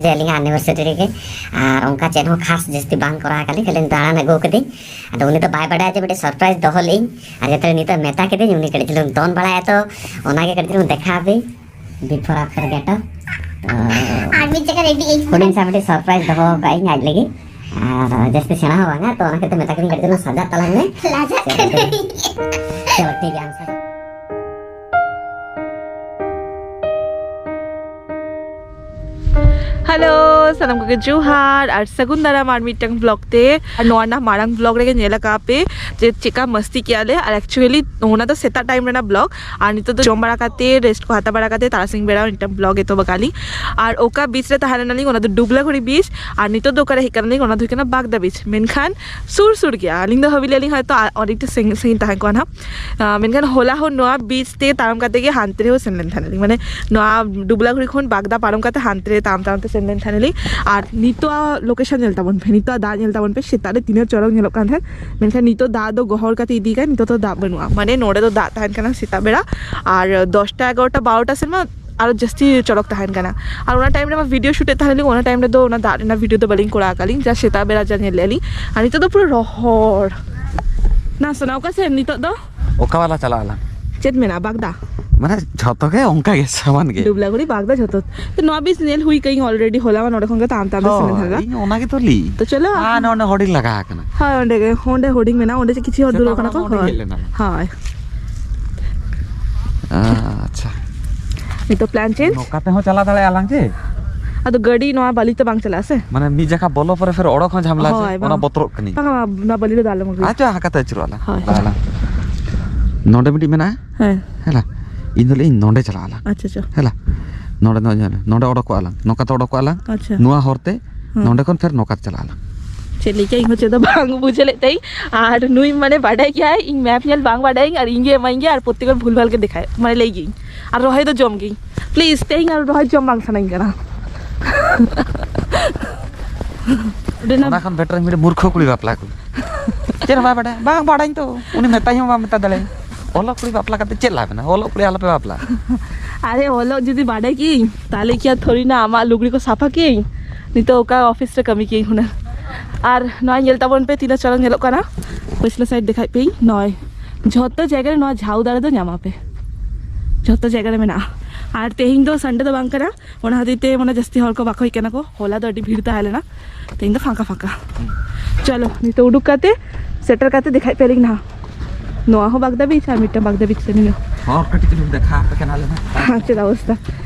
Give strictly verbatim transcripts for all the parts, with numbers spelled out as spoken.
ᱡᱮ ᱟᱹᱞᱤᱧᱟᱜ ᱮᱱᱤᱵᱷᱟᱨᱥᱟᱨᱤ ᱨᱮᱜᱮ᱾ ᱟᱨ ᱚᱱᱠᱟ ᱪᱮᱫ ᱦᱚᱸ ᱠᱷᱟᱥ ᱡᱟᱹᱥᱛᱤ ᱵᱟᱝ ᱠᱚᱨᱟᱣ ᱟᱠᱟᱫ ᱞᱤᱧ, ᱠᱷᱟᱹᱞᱤ ᱫᱟᱬᱟᱱ ᱟᱹᱜᱩ ᱠᱟᱹᱫᱟᱹᱧ᱾ ᱟᱫᱚ ᱩᱱᱤ ᱫᱚ ᱵᱟᱭ ᱵᱟᱰᱟᱭᱟ ᱡᱮ ᱢᱤᱫᱴᱮᱡ ᱥᱚᱨᱯᱨᱟᱭᱤᱡᱽ ᱫᱚᱦᱚ ᱞᱮᱫᱟᱹᱧ᱾ ᱟᱨ ᱡᱚᱛᱚ ᱱᱤᱛᱚᱜ ᱢᱮᱛᱟ ᱠᱮᱫᱟᱹᱧ, ᱩᱱᱤ ᱠᱟᱹᱴᱤᱡ ᱪᱩᱞᱩᱝ ᱫᱚᱱ ᱵᱟᱲᱟᱭᱟ, ᱛᱚ ᱚᱱᱟᱜᱮ ᱠᱟᱹᱴᱤᱡ ᱪᱩᱞᱩᱝ ᱫᱮᱠᱷᱟᱣ ᱟᱯᱮ᱾ Before after ᱜᱮᱴᱟ᱾ ᱛᱚ ᱟᱨ ᱢᱤᱫ ᱡᱟᱭᱜᱟ ᱨᱮ ᱟᱹᱰᱤ ᱦᱩᱰᱤᱧ ᱥᱟ ᱢᱤᱫᱴᱤᱡ ᱥᱚᱨᱯᱨᱟᱭᱤᱡᱽ ᱫᱚᱦᱚ ᱠᱟᱜ ᱟᱹᱧ ᱟᱡ ᱞᱟᱹᱜᱤᱫ᱾ ᱟᱨ ᱡᱟᱹᱥᱛᱤ ᱥᱮᱬᱟ ᱦᱚᱸ ᱵᱟᱝᱟ, ᱛᱚ ᱚᱱᱟ ᱠᱷᱟᱹᱛᱤᱨ ᱛᱮ ᱢᱮᱛᱟ ᱠᱮᱫᱤᱧ ᱠᱟᱹᱴᱤᱡ ᱪᱩᱞᱩᱝ ᱥᱟᱡᱟᱜ ᱛᱟᱞᱟᱝ ᱢᱮ᱾ ᱞᱟᱡᱟᱜ ᱠᱟᱹᱱᱟᱹᱧ᱾ ᱪᱚᱞᱚ ᱴᱷᱤᱠ ᱜᱮᱭᱟ, ᱟᱢ ᱥᱟᱡᱟᱜ᱾ ᱦᱮᱞᱳ, ᱥᱟᱱᱟᱢ ᱠᱚᱜᱮ ᱡᱚᱦᱟᱨ ᱟᱨ ᱥᱟᱹᱜᱩᱱ ᱫᱟᱨᱟᱢ ᱟᱨ ᱢᱤᱫᱴᱟᱝ ᱵᱞᱚᱜ ᱛᱮ᱾ ᱟᱨ ᱱᱚᱣᱟ ᱨᱮᱱᱟᱜ ᱢᱟᱲᱟᱝ ᱵᱞᱚᱜ ᱨᱮᱜᱮ ᱧᱮᱞ ᱟᱠᱟᱫ ᱯᱮ ᱡᱮ ᱪᱮᱠᱟ ᱢᱟᱥᱛᱤ ᱠᱮᱜᱼᱟ ᱞᱮ, ᱟᱨ ᱮᱠᱪᱩᱭᱮᱞᱤ ᱚᱱᱟ ᱫᱚ ᱥᱮᱛᱟᱜ ᱴᱟᱭᱤᱢ ᱨᱮᱱᱟᱜ ᱵᱞᱚᱜ᱾ ᱟᱨ ᱱᱤᱛᱚᱜ ᱫᱚ ᱡᱚᱢ ᱵᱟᱲᱟ ᱠᱟᱛᱮ, ᱨᱮᱥᱴ ᱠᱚ ᱦᱟᱛᱟᱣ ᱵᱟᱲᱟ ᱠᱟᱛᱮ, ᱛᱟᱨᱟᱥᱤᱧ ᱵᱮᱲᱟ ᱢᱤᱫᱴᱟᱝ ᱵᱞᱚᱜ ᱮᱛᱚᱦᱚᱵ ᱟᱠᱟᱫ ᱞᱤᱧ᱾ ᱟᱨ ᱚᱠᱟ ᱵᱤᱪ ᱨᱮ ᱛᱟᱦᱮᱸ ᱞᱮᱱᱟᱞᱤᱧ, ᱚᱱᱟ ᱫᱚ ᱰᱩᱵᱞᱟᱜᱷᱩᱲᱤ ᱵᱤᱪ᱾ ᱟᱨ ᱱᱤᱛᱚᱜ ᱫᱚ ᱚᱠᱟᱨᱮ ᱦᱮᱡ ᱠᱟᱱᱟᱞᱤᱧ, ᱚᱱᱟ ᱫᱚ ᱦᱩᱭᱩᱜ ᱠᱟᱱᱟ ᱵᱟᱜᱽᱫᱟ ᱵᱤᱪ, ᱢᱮᱱᱠᱷᱟᱱ ᱥᱩᱨ ᱥᱩᱨ ᱜᱮᱭᱟ᱾ ᱟᱹᱞᱤᱧ ᱫᱚ ᱵᱷᱟᱹᱵᱤ ᱞᱮᱫ ᱞᱤᱧ ᱦᱚᱭᱛᱳ ᱟ-, ᱚᱱᱮᱠᱴᱟ ᱥᱟᱺᱜᱤᱧ, ᱥᱟᱺᱜᱤᱧ ᱛᱟᱦᱮᱸ ᱠᱚᱜᱼᱟ ᱱᱟᱦᱟᱜ᱾ ᱟᱸ, ᱢᱮᱱᱠᱷᱟᱱ ᱦᱚᱞᱟ ᱦᱚᱸ ᱱᱚᱣᱟ ᱵᱤᱪ ᱛᱮ ᱛᱟᱲᱟᱢ ᱠᱟᱛᱮ ᱜᱮ ᱦᱟᱱᱛᱮ ᱨᱮᱦᱚᱸ ᱥᱮᱱ ᱞᱮᱱ ᱛᱟᱦᱮᱱᱟᱞᱤᱧ, ᱢᱟᱱᱮ ᱱᱚᱣᱟ ᱰᱩᱵᱞᱟᱜᱷᱩᱲᱤ ᱠᱷᱚᱱ ᱵᱟᱜᱽᱫᱟ ᱯᱟᱨᱚᱢ ᱠᱟᱛᱮ ᱦᱟᱱᱛᱮ ᱨᱮ ᱛᱟᱲᱟᱢ ᱛᱟᱲᱟᱢ ᱛᱮ ᱥᱮᱱ ᱞᱮᱱ ᱛᱟᱦᱮᱱᱟᱞᱤᱧ᱾ ᱟᱨ ᱱᱤᱛᱚᱜ ᱞᱳᱠᱮᱥᱚᱱ ᱧᱮᱞ ᱛᱟᱵᱚᱱ ᱯᱮ, ᱱᱤᱛᱚᱜ ᱫᱟᱜ ᱧᱮᱞ ᱛᱟᱵᱚᱱ ᱯᱮ, ᱥᱮᱛᱟᱜ ᱨᱮ ᱛᱤᱱᱟᱹᱜ ᱪᱚᱨᱚᱠ ᱧᱮᱞᱚᱜ ᱠᱟᱱ ᱛᱟᱦᱮᱸᱫ, ᱢᱮᱱᱠᱷᱟᱱ ᱱᱤᱛᱚᱜ ᱫᱟᱜ ᱫᱚ ᱜᱚᱦᱚᱲ ᱠᱟᱛᱮ ᱤᱫᱤ ᱠᱟᱱ, ᱱᱤᱛᱚᱜ ᱫᱚ ᱫᱟᱜ ᱵᱟᱹᱱᱩᱜᱼᱟ᱾ ᱢᱟᱱᱮ ᱱᱚᱰᱮ ᱫᱚ ᱫᱟᱜ ᱛᱟᱦᱮᱱ ᱠᱟᱱᱟ ᱥᱮᱛᱟᱜ ᱵᱮᱲᱟ, ᱟᱨ ᱫᱚᱥᱴᱟ, ᱮᱜᱟᱨᱚᱴᱟ, ᱵᱟᱨᱚᱴᱟ ᱥᱮᱫ ᱢᱟ ᱟᱨᱚ ᱡᱟᱹᱥᱛᱤ ᱪᱚᱨᱚᱠ ᱛᱟᱦᱮᱱ ᱠᱟᱱᱟ᱾ ᱟᱨ ᱚᱱᱟ ᱴᱟᱭᱤᱢ ᱨᱮᱢᱟ ᱵᱷᱤᱰᱤᱭᱳ ᱥᱩᱴᱮᱫ ᱛᱟᱦᱮᱱᱟᱞᱤᱧ, ᱚᱱᱟ ᱴᱟᱭᱤᱢ ᱨᱮᱫᱚ ᱚᱱᱟ ᱫᱟᱜ ᱨᱮᱱᱟᱜ ᱵᱷᱤᱰᱤᱭᱳ ᱫᱚ ᱵᱟᱹᱞᱤᱧ ᱠᱚᱨᱟᱣ ᱟᱠᱟᱫ ᱞᱤᱧ, ᱡᱟ ᱥᱮᱛᱟᱜ ᱵᱮᱲᱟ ᱡᱟ ᱧᱮᱞ ᱞᱮᱫᱼᱟ ᱞᱤᱧ᱾ ᱟᱨ ᱱᱤᱛᱚᱜ ᱫᱚ ᱯᱩᱨᱟᱹ ᱨᱚᱦᱚᱲ᱾ ᱱᱟ ᱥᱳᱱᱟ, ᱚᱠᱟ ᱥᱮᱫ ᱱᱤᱛᱚᱜ ᱫᱚ? ᱚᱠᱟ ᱵᱟᱞᱟ ᱪᱟᱞᱟᱜ ᱟᱞᱟᱝ? ᱪᱮᱫ ᱢᱮᱱᱟᱜᱼᱟ, ᱵᱟᱜᱽᱫᱟ? ᱢᱟᱱᱮ ᱡᱷᱚᱛᱚ ᱜᱮ ᱚᱱᱠᱟ ᱜᱮ, ᱥᱚᱢᱟᱱ ᱜᱮ᱾ ᱰᱩᱵᱞᱟᱜᱷᱩᱲᱤ, ᱵᱟᱜᱽᱫᱟ, ᱡᱷᱚᱛᱚ᱾ ᱛᱚ ᱱᱚᱣᱟ ᱵᱤᱪ ᱧᱮᱞ ᱦᱩᱭ ᱠᱟᱹᱧ already, ᱦᱚᱞᱟ ᱢᱟ ᱱᱚᱰᱮ ᱠᱷᱚᱱ ᱜᱮ ᱛᱟᱲᱟᱢ ᱛᱟᱲᱟᱢ ᱛᱮ ᱥᱮᱱ ᱞᱮᱱ ᱦᱳᱭ, ᱛᱟᱦᱮᱸ᱾ ᱤᱧ ᱚᱱᱟ ᱜᱮᱛᱚ ᱞᱟᱹᱭ᱾ ᱛᱚ ᱪᱚᱞᱚ᱾ ᱟᱨ ᱱᱚᱰᱮ ᱦᱩᱰᱤᱧ ᱞᱟᱜᱟ ᱟᱠᱟᱱᱟ᱾ ᱦᱳᱭ, ᱚᱸᱰᱮ ᱜᱮ, ᱚᱸᱰᱮ ᱦᱩᱰᱤᱧ ᱢᱮᱱᱟᱜᱼᱟ, ᱚᱸᱰᱮ ᱪᱮᱫ ᱠᱤᱪᱷᱩ ᱦᱚᱲ ᱫᱩᱲᱩᱵ ᱥᱮᱛᱟᱜ ᱠᱟᱱᱟ ᱠᱚ᱾ ᱠᱷᱚᱱ ᱚᱸᱰᱮ ᱦᱳᱭ᱾ ᱦᱮᱡ ᱞᱮᱱᱟ᱾ ᱦᱳᱭ᱾ ᱟᱪᱪᱷᱟ᱾ ᱱᱤᱛᱚᱜ ᱯᱞᱟᱱ ᱪᱮᱧᱡᱽ᱾ ᱱᱚᱝᱠᱟ ᱛᱮᱦᱚᱸ ᱪᱟᱞᱟᱣ ᱫᱟᱲᱮᱭᱟᱜᱼᱟ ᱞᱟᱝ ᱡᱮ? ᱟᱫᱚ ᱜᱟᱹᱰᱤ ᱱᱚᱣᱟ ᱵᱟᱹᱞᱤ ᱛᱮ ᱵᱟᱝ ᱪᱟᱞᱟᱜᱼᱟ ᱥᱮ? ᱢᱟᱱᱮ ᱢᱤᱫ ᱡᱟᱭᱜᱟ ᱵᱚᱞᱚ ᱯᱚᱨᱮ ᱯᱷᱮᱨ ᱚᱲᱚᱠ ᱦᱚᱸ ᱡᱷᱟᱢᱮᱞᱟ ᱥᱮ? ᱦᱳᱭ, ᱚᱱᱟ ᱵᱟᱝ᱾ ᱵᱚᱛᱚᱨᱚᱜ ᱠᱟᱹᱱᱟᱹᱧ᱾ ᱵᱟᱝᱟ, ᱵᱟᱝᱟ, ᱚᱱᱟ ᱵᱟᱹᱞᱤ ᱨᱮᱫᱚ ᱟᱞᱚᱢ ᱟᱹᱜᱩᱭᱟ᱾ ᱟᱪᱪᱷᱟ, ᱦᱟᱸᱠᱟᱛᱮ ᱟᱹᱪᱩᱨᱚᱜᱼᱟ ᱞᱟᱝ᱾ ᱦᱳᱭ᱾ ᱞᱟᱜᱟ ᱞᱟᱝ᱾ ᱱᱚᱰᱮ ᱢᱤᱫᱴᱤᱡ ᱢᱮᱱᱟᱜᱼᱟ᱾ ᱦᱮᱸ᱾ ᱦᱮᱞᱟ᱾ ᱤᱧ ᱫᱚ ᱞᱟᱹᱭᱟᱹᱧ ᱱᱚᱰᱮ ᱪᱟᱞᱟᱜ ᱟᱞᱟᱝ᱾ ᱟᱪᱪᱷᱟ, ᱟᱪᱪᱷᱟ᱾ ᱦᱮᱞᱟ᱾ ᱱᱚᱰᱮ ᱫᱚ ᱧᱮᱞ ᱢᱮ᱾ ᱱᱚᱰᱮ ᱚᱰᱚᱠᱚᱜᱼᱟ ᱞᱟᱝ᱾ ᱱᱚᱝᱠᱟ ᱛᱮ ᱚᱰᱚᱠᱚᱜᱼᱟ ᱞᱟᱝ᱾ ᱟᱪᱪᱷᱟ᱾ ᱱᱚᱣᱟ ᱦᱚᱨ ᱛᱮ, ᱦᱮᱸ᱾ ᱱᱚᱰᱮ ᱠᱷᱚᱱ ᱯᱷᱮᱨ ᱱᱚᱝᱠᱟ ᱛᱮ ᱪᱟᱞᱟᱜ ᱟᱞᱟᱝ᱾ ᱪᱮᱫ ᱞᱟᱹᱭ ᱠᱮᱫ? ᱤᱧ ᱦᱚᱸ ᱪᱮᱫ ᱦᱚᱸ ᱵᱟᱝ ᱵᱩᱡᱷᱟᱹᱣ ᱞᱮᱫ ᱛᱟᱹᱭᱤᱧ᱾ ᱟᱨ ᱱᱩᱭ ᱢᱟᱱᱮ ᱵᱟᱰᱟᱭ ᱜᱮᱭᱟᱭ, ᱤᱧ ᱢᱮᱯ ᱧᱮᱞ ᱵᱟᱝ ᱵᱟᱰᱟᱭᱟᱹᱧ ᱟᱨ ᱤᱧ ᱜᱮ ᱮᱢᱟᱹᱧ ᱜᱮᱭᱟ ᱟᱨ ᱯᱨᱚᱛᱛᱮᱠ ᱵᱟᱨ ᱵᱷᱩᱞ ᱵᱷᱟᱞ ᱜᱮ ᱫᱮᱠᱷᱟᱭ, ᱢᱟᱱᱮ ᱞᱟᱹᱭ ᱜᱤᱭᱟᱹᱧ᱾ ᱟᱨ ᱨᱚᱦᱚᱭ ᱫᱚ ᱡᱚᱢ ᱜᱤᱧ᱾ ᱯᱞᱤᱡ, ᱛᱮᱦᱮᱧ ᱟᱨ ᱨᱚᱦᱚᱭ ᱡᱚᱢ ᱵᱟᱝ ᱥᱟᱱᱟᱧ ᱠᱟᱱᱟ᱾ ᱚᱱᱟ ᱠᱷᱚᱱ better ᱢᱤᱫᱴᱮᱱ ᱢᱩᱨᱠᱷᱚ ᱠᱩᱲᱤ ᱵᱟᱯᱞᱟ ᱠᱚ᱾ ᱪᱮᱫ ᱦᱚᱸ ᱵᱟᱭ ᱵᱟᱰᱟᱭᱟ᱾ ᱵᱟᱝ ᱵᱟᱰᱟᱭᱟᱹᱧ ᱛᱚ᱾ ᱩᱱᱤ ᱢᱮᱛᱟᱧ ᱦᱚᱸ ᱵᱟᱢ ᱢᱮᱛᱟ ᱫᱟᱲᱮᱭᱟᱹᱧᱟ᱾ ᱚᱞᱚᱜ ᱠᱩᱲᱤ ᱵᱟᱯᱞᱟ ᱠᱟᱛᱮ ᱪᱮᱫ ᱞᱟᱵᱷ ᱢᱮᱱᱟᱜᱼᱟ? ᱚᱞᱚᱜ ᱠᱩᱲᱤ ᱟᱞᱚᱯᱮ ᱵᱟᱯᱞᱟᱜᱼᱟ᱾ ᱟᱨᱮ, ᱚᱞᱚᱜ ᱡᱩᱫᱤ ᱵᱟᱰᱟᱭ ᱠᱤᱭᱟᱹᱧ, ᱛᱟᱦᱞᱮ ᱠᱤ ᱟᱨ ᱛᱷᱚᱲᱤ ᱱᱟ ᱟᱢᱟᱜ ᱞᱩᱜᱽᱲᱤ ᱠᱚ ᱥᱟᱯᱷᱟ ᱠᱤᱭᱟᱹᱧ? ᱱᱤᱛᱚᱜ ᱚᱠᱟ ᱚᱯᱷᱤᱥ ᱨᱮ ᱠᱟᱹᱢᱤ ᱠᱤᱭᱟᱹᱧ ᱦᱩᱱᱟᱹᱝ᱾ ᱟᱨ ᱱᱚᱣᱟ ᱧᱮᱞ ᱛᱟᱵᱚᱱ ᱯᱮ, ᱛᱤᱱᱟᱹᱜ ᱪᱚᱨᱚᱠ ᱧᱮᱞᱚᱜ ᱠᱟᱱᱟ᱾ ᱯᱟᱹᱪᱷᱞᱟᱹ ᱥᱟᱭᱤᱰ ᱫᱮᱠᱷᱟᱭ ᱯᱮᱭᱟᱹᱧ, ᱱᱚᱜᱼᱚᱭ ᱡᱷᱚᱛᱚ ᱡᱟᱭᱜᱟ ᱨᱮ ᱱᱚᱣᱟ ᱡᱷᱟᱣ ᱫᱟᱨᱮ ᱫᱚ ᱧᱟᱢ ᱟᱯᱮ, ᱡᱷᱚᱛᱚ ᱡᱟᱭᱜᱟ ᱨᱮ ᱢᱮᱱᱟᱜᱼᱟ᱾ ᱟᱨ ᱛᱮᱦᱮᱧ ᱫᱚ ᱥᱟᱱᱰᱮ ᱫᱚ ᱵᱟᱝ ᱠᱟᱱᱟ, ᱚᱱᱟ ᱠᱷᱟᱹᱛᱤᱨ ᱛᱮ ᱢᱟᱱᱮ ᱡᱟᱹᱥᱛᱤ ᱦᱚᱲ ᱠᱚ ᱵᱟᱠᱚ ᱦᱮᱡ ᱠᱟᱱᱟ ᱠᱚ᱾ ᱦᱚᱞᱟ ᱫᱚ ᱟᱹᱰᱤ ᱵᱷᱤᱲ ᱛᱟᱦᱮᱸ ᱞᱮᱱᱟ, ᱛᱮᱦᱮᱧ ᱫᱚ ᱯᱷᱟᱸᱠᱟ ᱯᱷᱟᱸᱠᱟ᱾ ᱪᱚᱞᱚ, ᱱᱤᱛᱚᱜ ᱩᱰᱩᱠ ᱠᱟᱛᱮ ᱥᱮᱴᱮᱨ ᱠᱟᱛᱮ ᱫᱮᱠᱷᱟᱭ ᱯᱮ ᱟᱹᱞᱤᱧ ᱱᱟᱦᱟᱜ᱾ ᱱᱚᱣᱟ ᱦᱚᱸ ᱵᱟᱜᱽᱫᱟ ᱵᱤᱪ ᱟᱨ ᱢᱤᱫᱴᱟᱝ ᱵᱟᱜᱽᱫᱟ ᱵᱤᱪ ᱠᱟᱱ ᱜᱮᱭᱟ᱾ ᱦᱚᱸ, ᱠᱟᱹᱴᱤᱡ ᱪᱩᱞᱩᱝ ᱫᱮᱠᱷᱟ ᱟᱯᱮ ᱠᱟᱱᱟᱞᱮ ᱱᱟᱦᱟᱜ᱾ ᱦᱮᱸ, ᱪᱮᱫ ᱚᱵᱚᱥᱛᱟ?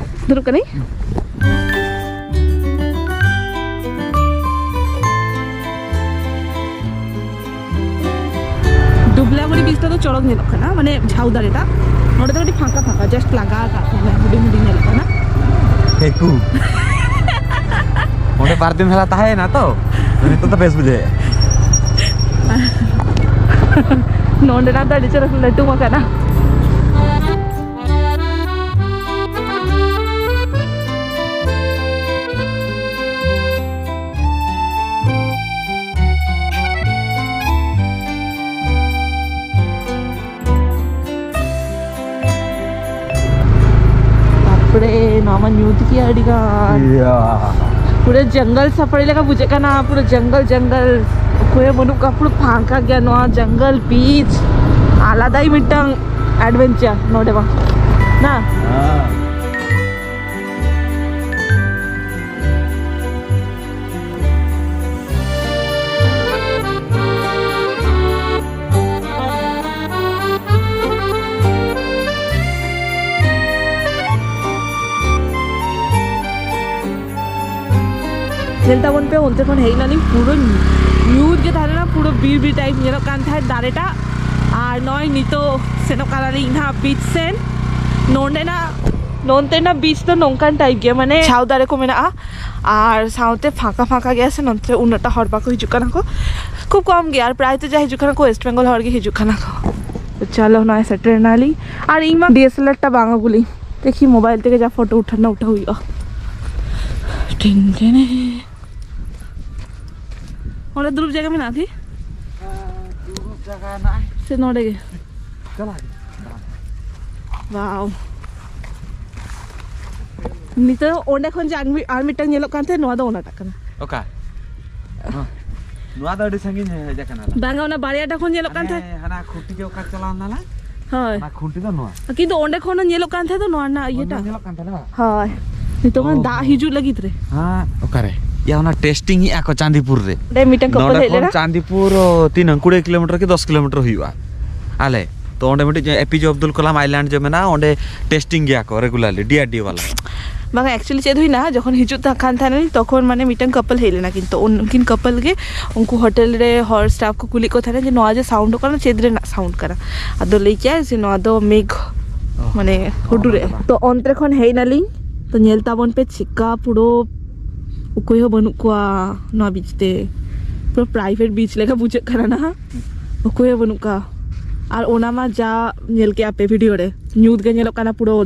ᱫᱩᱲᱩᱵ ᱠᱟᱹᱱᱟᱹᱧ᱾ ᱰᱩᱵᱞᱟᱢᱩᱲᱤ ᱵᱤᱪ ᱫᱚ ᱪᱚᱨᱚᱠ ᱧᱮᱞᱚᱜ ᱠᱟᱱᱟ, ᱢᱟᱱᱮ ᱡᱷᱟᱣ ᱫᱟᱨᱮᱴᱟ᱾ ᱱᱚᱰᱮ ᱫᱚ ᱠᱟᱹᱴᱤᱡ ᱯᱷᱟᱸᱠᱟ ᱯᱷᱟᱸᱠᱟ, just ᱞᱟᱜᱟ ᱟᱠᱟᱫ ᱠᱚᱣᱟ, ᱦᱩᱰᱤᱧ ᱦᱩᱰᱤᱧ ᱧᱮᱞᱚᱜ ᱠᱟᱱᱟ᱾ ᱦᱮᱠᱩ᱾ ᱚᱸᱰᱮ ᱵᱟᱨ ᱫᱤᱱ ᱦᱮᱞᱟ ᱛᱟᱦᱮᱸᱭᱮᱱᱟ ᱛᱚ, ᱱᱤᱛᱚᱜ ᱫᱚ ᱵᱮᱥ ᱵᱩᱡᱷᱟᱹᱜᱼᱟ᱾ ᱱᱚᱰᱮᱱᱟᱜ ᱫᱚ ᱟᱹᱰᱤ ᱪᱚᱨᱚᱠ ᱞᱟᱹᱴᱩ ᱟᱠᱟᱱᱟ᱾ ᱵᱟᱯᱨᱮ, ᱱᱚᱣᱟ ᱢᱟ ᱧᱩᱛ ᱜᱮᱭᱟ ᱟᱹᱰᱤ ᱜᱟᱱ᱾ ᱤᱭᱟ᱾ ᱯᱩᱨᱟᱹ ᱡᱚᱝᱜᱚᱞ ᱥᱟᱯᱷᱟᱨᱤ ᱞᱮᱠᱟ ᱵᱩᱡᱷᱟᱹᱜ ᱠᱟᱱᱟ, ᱯᱩᱨᱟᱹ ᱡᱚᱝᱜᱚᱞ, ᱡᱚᱝᱜᱚᱞ᱾ ᱚᱠᱚᱭ ᱦᱚᱸ ᱵᱟᱹᱱᱩᱜ ᱠᱚᱣᱟ, ᱯᱩᱨᱟᱹ ᱯᱷᱟᱸᱠᱟ ᱜᱮᱭᱟ ᱱᱚᱣᱟ ᱡᱚᱝᱜᱚᱞ ᱵᱤᱪ᱾ ᱟᱞᱟᱫᱟ ᱜᱮ ᱢᱤᱫᱴᱟᱝ adventure ᱱᱚᱰᱮ ᱢᱟ, ᱱᱟ? ᱦᱮᱸ᱾ ᱧᱮᱞ ᱛᱟᱵᱚᱱ ᱯᱮ, ᱚᱱᱛᱮ ᱠᱷᱚᱱ ᱦᱮᱡ ᱱᱟᱞᱤᱧ, ᱯᱩᱨᱟᱹ ᱧᱩᱛ ᱜᱮ ᱛᱟᱦᱮᱸ ᱞᱮᱱᱟ, ᱯᱩᱨᱟᱹ ᱵᱤᱨ ᱵᱤᱨ type ᱧᱮᱞᱚᱜ ᱠᱟᱱ ᱛᱟᱦᱮᱸᱫ ᱫᱟᱨᱮᱴᱟᱜ᱾ ᱟᱨ ᱱᱚᱜᱼᱚᱭ ᱱᱤᱛᱚᱜ ᱥᱮᱱᱚᱜ ᱠᱟᱱᱟᱞᱤᱧ ᱱᱟᱦᱟᱜ beach ᱥᱮᱱ᱾ ᱱᱚᱸᱰᱮᱱᱟᱜ, ᱱᱚᱱᱛᱮᱱᱟᱜ beach ᱫᱚ ᱱᱚᱝᱠᱟᱱ type ᱜᱮᱭᱟ, ᱢᱟᱱᱮ ᱡᱷᱟᱣ ᱫᱟᱨᱮ ᱠᱚ ᱢᱮᱱᱟᱜᱼᱟ ᱟᱨ ᱥᱟᱶᱛᱮ ᱯᱷᱟᱸᱠᱟ ᱯᱷᱟᱸᱠᱟ ᱜᱮᱭᱟ ᱥᱮ, ᱱᱚᱱᱛᱮ ᱩᱱᱟᱹᱜ ᱴᱟ ᱦᱚᱲ ᱵᱟᱠᱚ ᱦᱤᱡᱩᱜ ᱠᱟᱱᱟ ᱠᱚ, ᱠᱷᱩᱵ ᱠᱚᱢ ᱜᱮ᱾ ᱟᱨ ᱯᱨᱟᱭ ᱛᱚ ᱡᱟ ᱦᱤᱡᱩᱜ ᱠᱟᱱᱟ ᱠᱚ West Bengal ᱦᱚᱲ ᱜᱮ ᱦᱤᱡᱩᱜ ᱠᱟᱱᱟ ᱠᱚ᱾ ᱛᱚ ᱪᱚᱞᱚ, ᱱᱚᱜᱼᱚᱭ ᱥᱮᱴᱮᱨ ᱮᱱᱟᱞᱤᱧ᱾ ᱟᱨ ᱤᱧ ᱢᱟ D S L R ᱴᱟ ᱵᱟᱝ ᱟᱹᱜᱩ ᱞᱤᱧ, ᱫᱮᱠᱷᱤ mobile ᱛᱮᱜᱮ ᱡᱟ photo ᱩᱴᱷᱟᱹᱣ ᱩᱴᱷᱟᱹᱣ ᱦᱩᱭᱩᱜᱼᱟ᱾ ᱴᱷᱤᱱ ᱴᱷᱤᱱ᱾ ᱚᱸᱰᱮ ᱫᱩᱲᱩᱵ ᱡᱟᱭᱜᱟ ᱢᱮᱱᱟᱜᱼᱟ ᱠᱤ? ᱫᱩᱲᱩᱵ ᱡᱟᱭᱜᱟ ᱦᱮᱱᱟᱜᱼᱟ᱾ ᱥᱮ ᱱᱚᱰᱮ ᱜᱮ? ᱪᱟᱞᱟᱜ ᱜᱮ᱾ Wow᱾ ᱱᱤᱛᱚᱜ ᱚᱸᱰᱮ ᱠᱷᱚᱱ ᱡᱮ ᱟᱨ ᱢᱤᱫ-, ᱟᱨ ᱢᱤᱫᱴᱟᱝ ᱧᱮᱞᱚᱜ ᱠᱟᱱ ᱛᱟᱦᱮᱸᱫ, ᱱᱚᱣᱟ ᱫᱚ ᱚᱱᱟᱴᱟᱜ ᱠᱟᱱᱟ᱾ ᱚᱠᱟ? ᱱᱚᱣᱟ ᱫᱚ ᱟᱹᱰᱤ ᱥᱟᱺᱜᱤᱧ ᱦᱮᱡ ᱟᱠᱟᱱᱟ ᱞᱟᱝ᱾ ᱵᱟᱝᱟ, ᱚᱱᱟ ᱵᱟᱨᱭᱟᱴᱟ ᱠᱷᱚᱱ ᱧᱮᱞᱚᱜ ᱠᱟᱱ ᱛᱟᱦᱮᱸᱫ᱾ ᱦᱟᱱᱮ ᱦᱟᱱᱟ ᱠᱷᱩᱱᱴᱤ ᱜᱮ ᱚᱠᱟ ᱪᱟᱞᱟᱣ ᱮᱱᱟ ᱞᱟᱝ? ᱦᱳᱭ᱾ ᱚᱱᱟ ᱠᱷᱩᱱᱴᱤ ᱫᱚ ᱱᱚᱣᱟ᱾ ᱠᱤᱱᱛᱩ ᱚᱸᱰᱮ ᱠᱷᱚᱱ ᱦᱚᱸ ᱧᱮᱞᱚᱜ ᱠᱟᱱ ᱛᱟᱦᱮᱸᱫ ᱫᱚ ᱱᱚᱣᱟ ᱨᱮᱱᱟᱜ ᱚᱱᱟ ᱤᱭᱟᱹᱴᱟᱜ᱾ ᱧᱮᱞᱚᱜ ᱠᱟᱱ ᱛᱟᱦᱮᱸᱫ ᱵᱟᱝ? ᱦᱳᱭ᱾ ᱱᱤᱛᱚᱜ ᱢᱟ ᱚ ᱫᱟᱜ ᱦᱚᱸ᱾ ᱦᱤᱡᱩᱜ ᱞᱟᱹᱜᱤᱫ ᱨᱮ᱾ ᱦᱮᱸ, ᱚᱠᱟᱨᱮ? ᱭᱟ, ᱚᱱᱟ testing ᱮᱫᱼᱟ ᱠᱚ ᱪᱟᱸᱫᱤᱯᱩᱨ ᱨᱮ᱾ ᱚᱸᱰᱮ ᱢᱤᱫᱴᱟᱝ couple ᱱᱚᱰᱮ ᱦᱮᱡ ᱠᱷᱚᱱ ᱞᱮᱱᱟ᱾ ᱪᱟᱸᱫᱤᱯᱩᱨ, ᱚ, ᱛᱤᱱᱟᱹᱝ, ᱠᱩᱲᱤ ᱠᱤᱞᱳᱢᱤᱴᱟᱨ ᱠᱤ ᱫᱚᱥ ᱠᱤᱞᱳᱢᱤᱴᱟᱨ ᱦᱩᱭᱩᱜᱼᱟ᱾ ᱟᱞᱮ ᱛᱚ ᱚᱸᱰᱮ ᱢᱤᱫᱴᱤᱡ ᱮ ᱯᱤ ᱡᱮ ᱟᱵᱫᱩᱞ ᱠᱟᱞᱟᱢ ᱟᱭᱞᱮᱱᱰ ᱡᱮ ᱢᱮᱱᱟᱜᱼᱟ, ᱚᱸᱰᱮ testing ᱜᱮᱭᱟ ᱠᱚ regularly, D R D O ᱵᱟᱞᱟ᱾ ᱵᱟᱝᱟ, actually ᱪᱮᱫ ᱦᱩᱭᱱᱟ, ᱡᱚᱠᱷᱚᱱ ᱦᱤᱡᱩᱜ ᱛᱟ-, ᱠᱟᱱ ᱛᱟᱦᱮᱱᱟᱹᱧ, ᱛᱚᱠᱷᱚᱱ ᱢᱟᱱᱮ ᱢᱤᱫᱴᱟᱝ couple ᱦᱮᱡ ᱞᱮᱱᱟ, ᱠᱤᱱᱛᱩ ᱩᱱᱠᱤᱱ couple ᱜᱮ ᱩᱱᱠᱩ ᱦᱳᱴᱮᱞ ᱨᱮ ᱦᱚᱲ staff ᱠᱚ ᱠᱩᱞᱤᱭᱮᱫ ᱠᱚ ᱛᱟᱦᱮᱱᱟ ᱡᱮ ᱱᱚᱣᱟ ᱡᱮ sound ᱠᱟᱱᱟ, ᱪᱮᱫ ᱨᱮᱱᱟᱜ sound ᱠᱟᱱᱟ? ᱟᱫᱚ ᱞᱟᱹᱭ ᱠᱮᱜᱼᱟᱭ ᱡᱮ ᱱᱚᱣᱟ ᱫᱚ ᱢᱮᱜᱷ, ᱚ, ᱢᱟᱱᱮ ᱚ, ᱦᱩᱰᱩᱨᱮᱜᱼᱟᱭ᱾ ᱚᱱᱟ ᱫᱚ ᱵᱟᱝ᱾ ᱛᱚ ᱚᱱᱛᱮ ᱠᱷᱚᱱ ᱦᱮᱡ ᱱᱟᱞᱤᱧ, ᱛᱚ ᱧᱮᱞ ᱛᱟᱵᱚᱱ ᱯᱮ ᱪᱮᱫᱠᱟ ᱯᱩᱨᱟᱹ ᱚᱠᱚᱭ ᱦᱚᱸ ᱵᱟᱹᱱᱩᱜ ᱠᱚᱣᱟ ᱱᱚᱣᱟ beach ᱛᱮ, ᱯᱩᱨᱟᱹ private beach ᱞᱮᱠᱟ ᱵᱩᱡᱷᱟᱹᱜ ᱠᱟᱱᱟ ᱱᱟᱦᱟᱜ, ᱚᱠᱚᱭ ᱦᱚᱸ ᱵᱟᱹᱱᱩᱜ ᱠᱚᱣᱟ᱾ ᱟᱨ ᱚᱱᱟ ᱢᱟ ᱡᱟ ᱧᱮᱞ ᱠᱮᱜᱼᱟ ᱯᱮ video ᱨᱮ, ᱧᱩᱛ ᱜᱮ ᱧᱮᱞᱚᱜ ᱠᱟᱱᱟ, ᱯᱩᱨᱟᱹ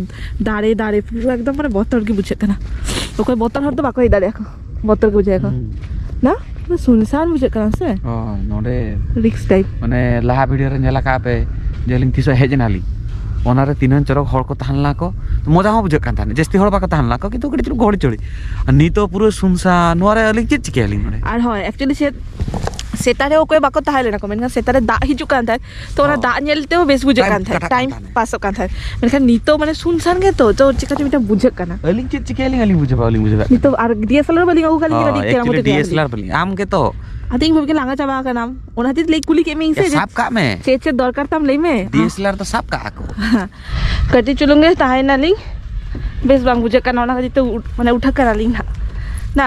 ᱫᱟᱨᱮ, ᱫᱟᱨᱮ, ᱯᱩᱨᱟᱹ ᱮᱠᱫᱚᱢ ᱢᱟᱱᱮ ᱵᱚᱛᱚᱨ ᱜᱮ ᱵᱩᱡᱷᱟᱹᱜ ᱠᱟᱱᱟ᱾ ᱚᱠᱚᱭ ᱵᱚᱛᱚᱨ ᱦᱚᱲ ᱫᱚ ᱵᱟᱠᱚ ᱦᱮᱡ ᱫᱟᱲᱮᱭᱟᱜᱼᱟ ᱠᱚ, ᱵᱚᱛᱚᱨ ᱜᱮ ᱵᱩᱡᱷᱟᱹᱜᱼᱟ ᱠᱚ᱾ ᱦᱩᱸ᱾ ᱱᱟ? ᱯᱩᱨᱟᱹ ᱥᱩᱱᱥᱟᱱ ᱵᱩᱡᱷᱟᱹᱜ ᱠᱟᱱᱟ ᱥᱮ? ᱚ, ᱱᱚᱰᱮ risk type᱾ ᱢᱟᱱᱮ ᱞᱟᱦᱟ video ᱨᱮ ᱧᱮᱞ ᱟᱠᱟᱫ ᱯᱮ ᱡᱮ ᱟᱹᱞᱤᱧ ᱛᱤᱥᱚᱜ ᱦᱮᱡ ᱮᱱᱟᱞᱤᱧ, ᱚᱱᱟᱨᱮ ᱛᱤᱱᱟᱹᱝ ᱪᱚᱨᱚᱠ ᱦᱚᱲ ᱠᱚ ᱛᱟᱦᱮᱸ ᱞᱮᱱᱟ ᱠᱚ, ᱢᱚᱡᱟ ᱦᱚᱸ ᱵᱩᱡᱷᱟᱹᱜ ᱠᱟᱱ ᱛᱟᱦᱮᱸᱫ, ᱡᱟᱹᱥᱛᱤ ᱦᱚᱲ ᱵᱟᱠᱚ ᱛᱟᱦᱮᱸ ᱞᱮᱱᱟ ᱠᱚ, ᱠᱤᱱᱛᱩ ᱠᱟᱹᱴᱤᱡ ᱪᱩᱞᱩᱝ ᱜᱚᱦᱚᱲ ᱪᱚᱲᱤ᱾ ᱟᱨ ᱱᱤᱛᱚᱜ ᱯᱩᱨᱟᱹ ᱥᱩᱱᱥᱟᱱ, ᱱᱚᱣᱟ ᱨᱮ ᱟᱹᱞᱤᱧ ᱪᱮᱫ ᱪᱤᱠᱟᱹᱭᱟᱞᱤᱧ ᱱᱚᱰᱮ? ᱟᱨ ᱦᱳᱭ, actually ᱪᱮᱫ, ᱥᱮᱛᱟᱜ ᱨᱮ ᱚᱠᱚᱭ ᱵᱟᱠᱚ ᱛᱟᱦᱮᱸ ᱞᱮᱱᱟ ᱠᱚ, ᱢᱮᱱᱠᱷᱟᱱ ᱥᱮᱛᱟᱜ ᱨᱮ ᱫᱟᱜ ᱦᱤᱡᱩᱜ ᱠᱟᱱ ᱛᱟᱦᱮᱸᱫ, ᱛᱚ ᱚᱱᱟ ᱦᱚᱸ᱾ ᱫᱟᱜ ᱧᱮᱞ ᱛᱮᱦᱚᱸ ᱵᱮᱥ ᱵᱩᱡᱷᱟᱹᱜ time ᱠᱟᱱ ᱛᱟᱦᱮᱸᱫ, ᱠᱟᱴᱟᱜ ᱠᱟᱱ time ᱛᱟᱦᱮᱸᱫ᱾ Pass ᱚᱜ ᱠᱟᱱ ᱛᱟᱦᱮᱸᱫ᱾ ᱢᱮᱱᱠᱷᱟᱱ ᱱᱤᱛᱚᱜ ᱢᱟᱱᱮ ᱥᱩᱱᱥᱟᱱ ᱜᱮᱛᱚ, ᱛᱚ ᱪᱮᱠᱟ ᱪᱚ ᱢᱤᱫᱴᱟᱝ ᱵᱩᱡᱷᱟᱹᱜ ᱠᱟᱱᱟ᱾ ᱟᱹᱞᱤᱧ ᱪᱮᱫ ᱪᱤᱠᱟᱹᱭᱟᱞᱤᱧ, ᱟᱹᱞᱤᱧ ᱵᱩᱡᱷᱟᱹᱣ ᱵᱟᱹᱞᱤᱧ ᱵᱩᱡᱷᱟᱹᱣ ᱫᱟᱲᱮᱭᱟᱜ ᱱᱤᱛᱚᱜ ᱠᱟᱱᱟ᱾ ᱟᱨ D S L R ᱵᱟᱹᱞᱤᱧ ᱟᱹᱜᱩ ᱠᱟᱫ ᱞᱤᱧᱟ, ᱦᱚᱸ, ᱠᱟᱹᱴᱤᱡ ᱪᱮᱦᱨᱟ actually ᱢᱚᱛᱚ ᱪᱮᱦᱨᱟ D S L R ᱵᱟᱹᱞᱤᱧ, ᱟᱢ ᱜᱮᱛᱚ᱾ ᱟᱫᱚ ᱤᱧ ᱵᱷᱟᱵᱤ ᱠᱮᱫᱟ ᱞᱟᱸᱜᱟ ᱪᱟᱵᱟ ᱟᱠᱟᱱᱟᱢ, ᱚᱱᱟ ᱠᱷᱟᱹᱛᱤᱨ ᱞᱟᱹᱭ ᱠᱩᱞᱤ ᱠᱮᱫ ᱢᱮᱭᱟᱹᱧ ᱥᱮ, ᱭᱟ, ᱥᱟᱵ ᱠᱟᱜ ᱢᱮ᱾ ᱪᱮᱫ ᱪᱮᱫ ᱫᱚᱨᱠᱟᱨ ᱛᱟᱢ ᱞᱟᱹᱭ ᱢᱮ᱾ D S L R ᱫᱚ ᱥᱟᱵ ᱠᱟᱜᱼᱟ ᱠᱚ᱾ ᱠᱟᱹᱴᱤᱡ ᱪᱩᱞᱩᱝ ᱜᱮ ᱛᱟᱦᱮᱸᱭᱮᱱᱟᱞᱤᱧ, ᱵᱮᱥ ᱵᱟᱝ ᱵᱩᱡᱷᱟᱹᱜ ᱠᱟᱱᱟ, ᱚᱱᱟ ᱠᱷᱟᱹᱛᱤᱨ ᱛᱮ ᱩ-, ᱢᱟᱱᱮ ᱩᱴᱷᱟᱹᱜ ᱠᱟᱱᱟᱞᱤᱧ ᱱᱟᱦᱟᱜ᱾ ᱱᱟ,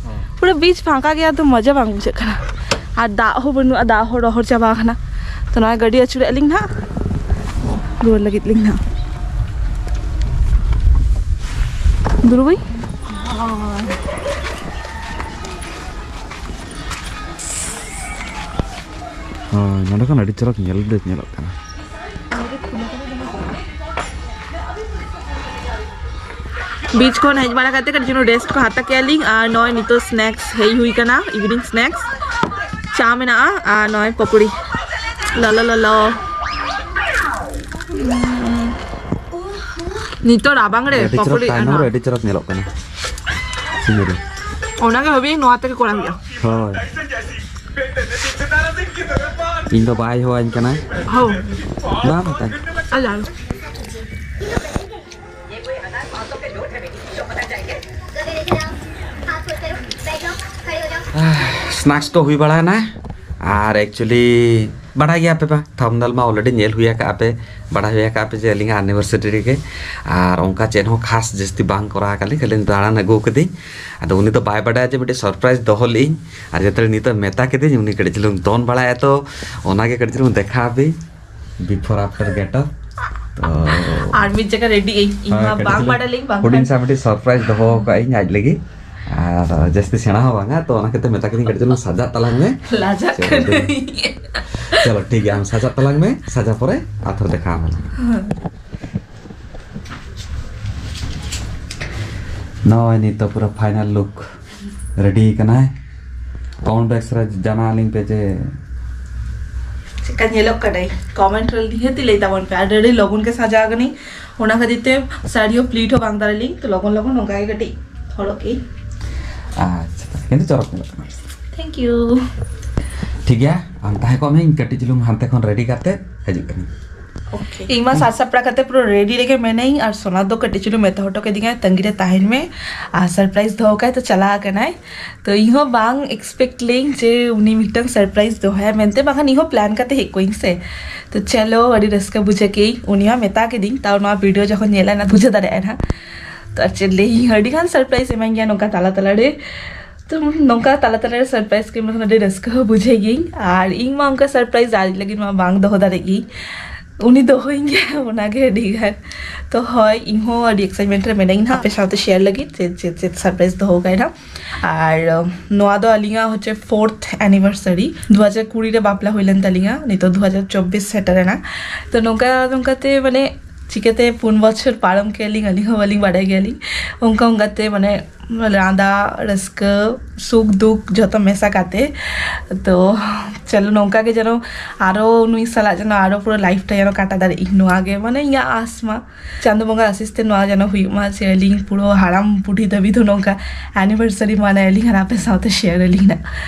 ᱦᱚᱸ᱾ ᱯᱩᱨᱟᱹ beach ᱯᱷᱟᱸᱠᱟ ᱜᱮᱭᱟ, ᱛᱚ ᱢᱚᱡᱟ ᱵᱟᱝ ᱵᱩᱡᱷᱟᱹᱜ ᱠᱟᱱᱟ᱾ ᱟᱨ ᱫᱟᱜ ᱦᱚᱸ ᱵᱟᱹᱱᱩᱜᱼᱟ, ᱫᱟᱜ ᱦᱚᱸ ᱨᱚᱦᱚᱲ ᱪᱟᱵᱟ ᱟᱠᱟᱱᱟ᱾ ᱛᱚ ᱱᱚᱣᱟ ᱜᱟᱹᱰᱤ ᱟᱹᱪᱩᱨᱮᱫ ᱞᱤᱧ ᱱᱟᱦᱟᱜ, ᱨᱩᱣᱟᱹᱲ ᱞᱟᱹᱜᱤᱫ ᱞᱤᱧ ᱱᱟᱦᱟᱜ᱾ ᱫᱩᱨᱩᱵᱟᱹᱧ᱾ ᱦᱳᱭ, ᱱᱚᱸᱰᱮ ᱠᱷᱚᱱ ᱟᱹᱰᱤ ᱪᱚᱨᱚᱠ ᱧᱮᱞ ᱫᱚ ᱧᱮᱞᱚᱜ ᱠᱟᱱᱟ᱾ Beach ᱠᱷᱚᱱ ᱦᱮᱡ ᱵᱟᱲᱟ ᱠᱟᱛᱮ ᱠᱟᱹᱴᱤᱡ ᱪᱩᱞᱩᱝ rest ᱠᱚ ᱦᱟᱛᱟᱣ ᱠᱮᱜᱼᱟ ᱞᱤᱧ, ᱟᱨ ᱱᱚᱜᱼᱚᱭ ᱱᱤᱛᱚᱜ snacks ᱦᱮᱡ ᱦᱩᱭ ᱠᱟᱱᱟ, evening snacks᱾ ᱪᱟ ᱢᱮᱱᱟᱜᱼᱟ ᱟᱨ ᱱᱚᱜᱼᱚᱭ ᱯᱚᱠᱳᱲᱤ, ᱞᱚᱞᱚ ᱞᱚᱞᱚ᱾ ᱱᱤᱛᱚᱜ ᱨᱟᱵᱟᱝ ᱨᱮ ᱟᱹᱰᱤ ᱪᱚᱨᱚᱠ ᱯᱚᱠᱳᱲᱤ ᱛᱟᱭᱱᱚᱢ ᱨᱮ ᱟᱹᱰᱤ ᱪᱚᱨᱚᱠ ᱧᱮᱞᱚᱜ ᱠᱟᱱᱟ ᱥᱤᱱᱟᱨᱤ᱾ ᱚᱱᱟᱜᱮ ᱵᱷᱟᱵᱤ ᱱᱚᱣᱟ ᱛᱮᱜᱮ ᱠᱚᱨᱟᱣ ᱦᱩᱭᱩᱜᱼᱟ᱾ ᱦᱳᱭ᱾ ᱤᱧ ᱫᱚ ᱵᱟᱭ ᱦᱚᱦᱚᱣᱟᱹᱧ ᱠᱟᱱᱟ᱾ ᱦᱳᱭ᱾ ᱵᱟᱝ ᱦᱟᱛᱟᱣ᱾ ᱟᱞᱟᱝ᱾ ᱥᱱᱟᱠᱥ ᱠᱚ ᱦᱩᱭ ᱵᱟᱲᱟᱭᱮᱱᱟ᱾ ᱟᱨ ᱮᱠᱪᱩᱭᱮᱞᱤ ᱵᱟᱲᱟᱭ ᱜᱮᱭᱟ ᱯᱮ ᱵᱟ, ᱛᱷᱟᱢᱵᱱᱮᱞ ᱢᱟ ᱚᱞᱨᱮᱰᱤ ᱧᱮᱞ ᱦᱩᱭ ᱟᱠᱟᱫᱼᱟ ᱯᱮ, ᱵᱟᱲᱟᱭ ᱦᱩᱭ ᱟᱠᱟᱫᱼᱟ ᱯᱮ ᱡᱮ ᱟᱹᱞᱤᱧᱟᱜ ᱮᱱᱤᱵᱷᱟᱨᱥᱟᱨᱤ ᱨᱮᱜᱮ᱾ ᱟᱨ ᱚᱱᱠᱟ ᱪᱮᱫ ᱦᱚᱸ ᱠᱷᱟᱥ ᱡᱟᱹᱥᱛᱤ ᱵᱟᱝ ᱠᱚᱨᱟᱣ ᱟᱠᱟᱫ ᱞᱤᱧ, ᱠᱷᱟᱹᱞᱤ ᱫᱟᱬᱟᱱ ᱟᱹᱜᱩ ᱠᱟᱹᱫᱟᱹᱧ᱾ ᱟᱫᱚ ᱩᱱᱤ ᱫᱚ ᱵᱟᱭ ᱵᱟᱰᱟᱭᱟ ᱡᱮ ᱢᱤᱫᱴᱮᱡ ᱥᱚᱨᱯᱨᱟᱭᱤᱡᱽ ᱫᱚᱦᱚ ᱞᱮᱫᱟᱹᱧ᱾ ᱟᱨ ᱡᱚᱛᱚ ᱱᱤᱛᱚᱜ ᱢᱮᱛᱟ ᱠᱮᱫᱟᱹᱧ, ᱩᱱᱤ ᱠᱟᱹᱴᱤᱡ ᱪᱩᱞᱩᱝ ᱫᱚᱱ ᱵᱟᱲᱟᱭᱟ, ᱛᱚ ᱚᱱᱟᱜᱮ ᱠᱟᱹᱴᱤᱡ ᱪᱩᱞᱩᱝ ᱫᱮᱠᱷᱟᱣ ᱟᱯᱮ᱾ Before after get up. ᱛᱚ ᱟᱨ ᱢᱤᱫ ᱡᱟᱭᱜᱟ ᱨᱮᱰᱤ ᱟᱹᱧ, ᱤᱧ ᱦᱳᱭ, ᱢᱟ ᱠᱟᱹᱴᱤᱡ ᱵᱟᱝ ᱪᱩᱞᱩᱝ ᱵᱟᱲᱟᱭ ᱞᱤᱧ, ᱵᱟᱝ ᱦᱩᱰᱤᱧ ᱠᱷᱟᱱ ᱥᱟ ᱢᱤᱫᱴᱤᱡ ᱥᱚᱨᱯᱨᱟᱭᱤᱡᱽ ᱫᱚᱦᱚ ᱟᱠᱟᱫ ᱟᱹᱧ ᱟᱡ ᱞᱟᱹᱜᱤᱫ᱾ ᱟᱨ ᱡᱟᱹᱥᱛᱤ ᱥᱮᱬᱟ ᱦᱚᱸ ᱵᱟᱝᱟ, ᱛᱚ ᱚᱱᱟ ᱠᱷᱟᱹᱛᱤᱨ ᱢᱮᱛᱟ ᱠᱮᱫᱤᱧ ᱠᱟᱹᱴᱤᱡ ᱪᱩᱞᱩᱝ ᱥᱟᱡᱟᱜ ᱛᱟᱞᱟᱝ ᱢᱮ᱾ ᱞᱟᱡᱟᱜ ᱪᱚᱞᱚ, ᱠᱟᱹᱱᱟᱹᱧ᱾ ᱪᱚᱞᱚ ᱴᱷᱤᱠ ᱜᱮᱭᱟ, ᱟᱢ ᱥᱟᱡᱟᱜ ᱛᱟᱞᱟᱝ ᱢᱮ, ᱥᱟᱡᱟ ᱯᱚᱨᱮ ᱟᱨ ᱛᱷᱚᱲᱟ ᱫᱮᱠᱷᱟᱣ ᱟᱢᱟᱞᱟᱝ᱾ ᱱᱚᱜᱼᱚᱭ ᱱᱤᱛᱚᱜ ᱯᱩᱨᱟᱹ ᱯᱷᱟᱭᱱᱟᱞ ᱞᱩᱠ ᱨᱮᱰᱤ ᱠᱟᱱᱟᱭ᱾ ᱠᱚᱢᱮᱱᱴ ᱵᱚᱠᱥ ᱨᱮ ᱡᱟᱱᱟᱣ ᱟᱹᱞᱤᱧ ᱯᱮ ᱡᱮ ᱪᱮᱫᱠᱟ ᱧᱮᱞᱚᱜ ᱠᱟᱱᱟᱭ᱾ ᱠᱚᱢᱮᱱᱴ ᱨᱮ ᱱᱤᱦᱟᱹᱛ ᱞᱟᱹᱭ ᱛᱟᱵᱚᱱ ᱯᱮ᱾ ᱟᱹᱰᱤ, ᱟᱹᱰᱤ ᱞᱚᱜᱚᱱ ᱜᱮ ᱥᱟᱡᱟᱣ ᱠᱟᱹᱱᱟᱹᱧ, ᱚᱱᱟ ᱠᱷᱟᱹᱛᱤᱨ ᱛᱮ ᱥᱟᱹᱲᱤ ᱦᱚᱸ ᱯᱞᱤᱴ ᱦᱚᱸ ᱵᱟᱝ ᱫᱟᱲᱮ ᱞᱤᱧ, ᱛᱚ ᱞᱚᱜᱚᱱ ᱞᱚᱜᱚᱱ ᱱᱚᱝᱠᱟ ᱜᱮ ᱠᱟᱹᱴᱤᱡ ᱦᱚᱨᱚᱜ ᱠᱮᱜ ᱟᱹᱧ᱾ ᱟᱪᱪᱷᱟ, ᱠᱤᱱᱛᱩ ᱪᱚᱨᱚᱠ ᱧᱮᱞᱚᱜ ᱠᱟᱱᱟ᱾ Thank you. ᱴᱷᱤᱠ ᱜᱮᱭᱟ, ᱟᱢ ᱛᱟᱦᱮᱸ ᱠᱚᱜ ᱢᱮ, ᱤᱧ ᱠᱟᱹᱴᱤᱡ ᱪᱩᱞᱩᱝ ᱦᱟᱱᱛᱮ ᱠᱷᱚᱱ ᱨᱮᱰᱤ ᱠᱟᱛᱮ ᱦᱤᱡᱩᱜ ᱠᱟᱹᱱᱟᱹᱧ᱾ Okay. ᱤᱧ ᱢᱟ ᱥᱟᱡᱽ ᱥᱟᱯᱲᱟᱣ ᱠᱟᱛᱮ ᱯᱩᱨᱟᱹ ᱨᱮᱰᱤ ᱨᱮᱜᱮ ᱢᱮᱱᱟᱹᱧ, ᱟᱨ ᱥᱳᱱᱟ ᱫᱚ ᱠᱟᱹᱴᱤᱡ ᱪᱩᱞᱩᱝ ᱢᱮᱛᱟ ᱦᱚᱴᱚ ᱠᱟᱹᱫᱤᱧᱟᱭ, ᱛᱟᱺᱜᱤ ᱨᱮ ᱛᱟᱦᱮᱱ ᱢᱮ, ᱟᱨ ᱥᱟᱨᱯᱨᱟᱭᱤᱡᱽ ᱫᱚᱦᱚ ᱠᱟᱭ, ᱛᱚ ᱪᱟᱞᱟᱣ ᱟᱠᱟᱱᱟᱭ᱾ ᱛᱚ ᱤᱧ ᱦᱚᱸ ᱵᱟᱝ ᱮᱠᱥᱯᱮᱠᱴ ᱞᱮᱭᱟᱹᱧ ᱡᱮ ᱩᱱᱤ ᱢᱤᱫᱴᱟᱝ ᱥᱟᱨᱯᱨᱟᱭᱤᱡᱽ ᱫᱚᱦᱚᱭᱟ ᱢᱮᱱᱛᱮ, ᱵᱟᱠᱷᱟᱱ ᱤᱧ ᱦᱚᱸ ᱯᱞᱟᱱ ᱠᱟᱛᱮ ᱦᱮᱡ ᱠᱚᱜ ᱤᱧ ᱥᱮ᱾ ᱛᱚ ᱪᱚᱞᱚ, ᱟᱹᱰᱤ ᱨᱟᱹᱥᱠᱟᱹ ᱵᱩᱡᱷᱟᱹᱣ ᱠᱮᱜ ᱤᱧ, ᱩᱱᱤ ᱢᱟ ᱢᱮᱛᱟ ᱠᱤᱫᱤᱧ, ᱛᱟᱣ ᱱᱚᱣᱟ ᱵᱷᱤᱰᱤᱭᱳ ᱡᱚᱠᱷᱚᱱ ᱧᱮᱞᱟ ᱱᱟ ᱵᱩᱡᱷᱟᱹᱣ ᱫᱟᱲᱮᱭᱟᱜᱼᱟ ᱱᱟᱦᱟᱜ᱾ ᱛᱚ ᱟᱨ ᱪᱮᱫ ᱞᱟᱹᱭ, ᱤᱧ ᱟᱹᱰᱤ ᱜᱟᱱ ᱥᱟᱨᱯᱨᱟᱭᱤᱡᱽ ᱮᱢᱟᱹᱧ ᱜᱮᱭᱟ ᱱᱚᱝᱠᱟ ᱛᱟᱞᱟ ᱛᱟᱞᱟ ᱨᱮ᱾ ᱛᱚ ᱱᱚᱝᱠᱟ ᱛᱟᱞᱟ ᱛᱟᱞᱟ ᱨᱮ ᱥᱟᱨᱯᱨᱟᱭᱤᱡᱽ ᱠᱚ ᱮᱢ ᱞᱮᱠᱷᱟᱱ ᱟᱹᱰᱤ ᱨᱟᱹᱥᱠᱟᱹ ᱦᱚᱸ ᱵᱩᱡᱷᱟᱹᱣ ᱜᱤᱭᱟᱹᱧ, ᱟᱨ ᱤᱧ ᱢᱟ ᱚᱱᱠᱟ ᱥᱟᱨᱯᱨᱟᱭᱤᱡᱽ ᱟᱡ ᱞᱟᱹᱜᱤᱫ ᱢᱟ ᱵᱟᱝ ᱫᱚᱦᱚ ᱫᱟᱲᱮᱜ ᱜᱤᱭᱟᱹᱧ, ᱩᱱᱤ ᱫᱚᱦᱚᱧ ᱜᱮᱭᱟ ᱚᱱᱟᱜᱮ ᱟᱹᱰᱤ ᱜᱟᱱ᱾ ᱛᱚ ᱦᱳᱭ, ᱤᱧ ᱦᱚᱸ ᱟᱹᱰᱤ ᱮᱠᱥᱟᱭᱤᱴᱢᱮᱱᱴ ᱨᱮ ᱢᱮᱱᱟᱹᱧ ᱱᱟᱦᱟᱜ ᱟᱯᱮ ᱥᱟᱶᱛᱮ ᱥᱮᱭᱟᱨ ᱞᱟᱹᱜᱤᱫ ᱪᱮᱫ ᱪᱮᱫ ᱪᱮᱫ ᱥᱟᱨᱯᱨᱟᱭᱤᱡᱽ ᱫᱚᱦᱚ ᱠᱟᱭ ᱱᱟᱦᱟᱜ᱾ ᱟᱨ ᱟᱢ, ᱱᱚᱣᱟ ᱫᱚ ᱟᱹᱞᱤᱧᱟᱜ ᱦᱚᱪᱪᱷᱮ ᱯᱷᱳᱨᱛᱷ ᱮᱱᱤᱵᱷᱟᱨᱥᱟᱨᱤ᱾ ᱫᱩ ᱦᱟᱡᱟᱨ ᱠᱩᱲᱤ ᱨᱮ ᱵᱟᱯᱞᱟ ᱦᱩᱭ ᱞᱮᱱ ᱛᱟᱹᱞᱤᱧᱟ, ᱱᱤᱛᱚᱜ ᱫᱩ ᱦᱟᱡᱟᱨ ᱪᱚᱵᱵᱤᱥ ᱥᱮᱴᱮᱨ ᱮᱱᱟ᱾ ᱛᱚ ᱱᱚᱝᱠᱟ ᱱᱚᱝᱠᱟᱛᱮ ᱢᱟᱱᱮ ᱪᱤᱠᱟᱹᱛᱮ ᱯᱩᱱ ᱵᱚᱪᱷᱚᱨ ᱯᱟᱨᱚᱢ ᱠᱮᱫ ᱞᱤᱧ, ᱟᱹᱞᱤᱧ ᱦᱚᱸ ᱵᱟᱹᱞᱤᱧ ᱵᱟᱰᱟᱭ ᱜᱮᱭᱟᱞᱤᱧ᱾ ᱚᱱᱠᱟ ᱚᱱᱠᱟᱛᱮ ᱢᱟᱱᱮ ᱞᱟᱸᱫᱟ, ᱨᱟᱹᱥᱠᱟᱹ, ᱥᱩᱠ ᱫᱩᱠ ᱡᱷᱚᱛᱚ ᱢᱮᱥᱟ ᱠᱟᱛᱮ᱾ ᱛᱚ ᱪᱚᱞᱚ, ᱱᱚᱝᱠᱟ ᱜᱮ ᱡᱮᱱᱚ ᱟᱨᱚ ᱱᱩᱭ ᱥᱟᱞᱟᱜ ᱡᱮᱱᱚ ᱟᱨᱚ ᱯᱩᱨᱟᱹ life ᱴᱟ ᱡᱮᱱᱚ ᱠᱟᱴᱟ ᱫᱟᱲᱮᱭᱟᱜ ᱤᱧ, ᱱᱚᱣᱟ ᱜᱮ ᱢᱟᱱᱮ ᱤᱧᱟᱹᱜ ᱟᱥ ᱢᱟ᱾ ᱪᱟᱸᱫᱚ ᱵᱚᱸᱜᱟ ᱟᱥᱤᱥ ᱛᱮ ᱱᱚᱣᱟ ᱡᱮᱱᱚ ᱦᱩᱭᱩᱜ ᱢᱟ, ᱡᱮ ᱟᱹᱞᱤᱧ ᱯᱩᱨᱟᱹ ᱦᱟᱲᱟᱢ ᱵᱩᱰᱷᱤ ᱫᱷᱟᱹᱵᱤᱡ ᱫᱚ ᱱᱚᱝᱠᱟ anniversary ᱢᱟᱱᱮ ᱟᱹᱞᱤᱧ ᱟᱨ ᱟᱯᱮ ᱥᱟᱶᱛᱮ share ᱟᱹᱞᱤᱧ ᱱᱟᱜ᱾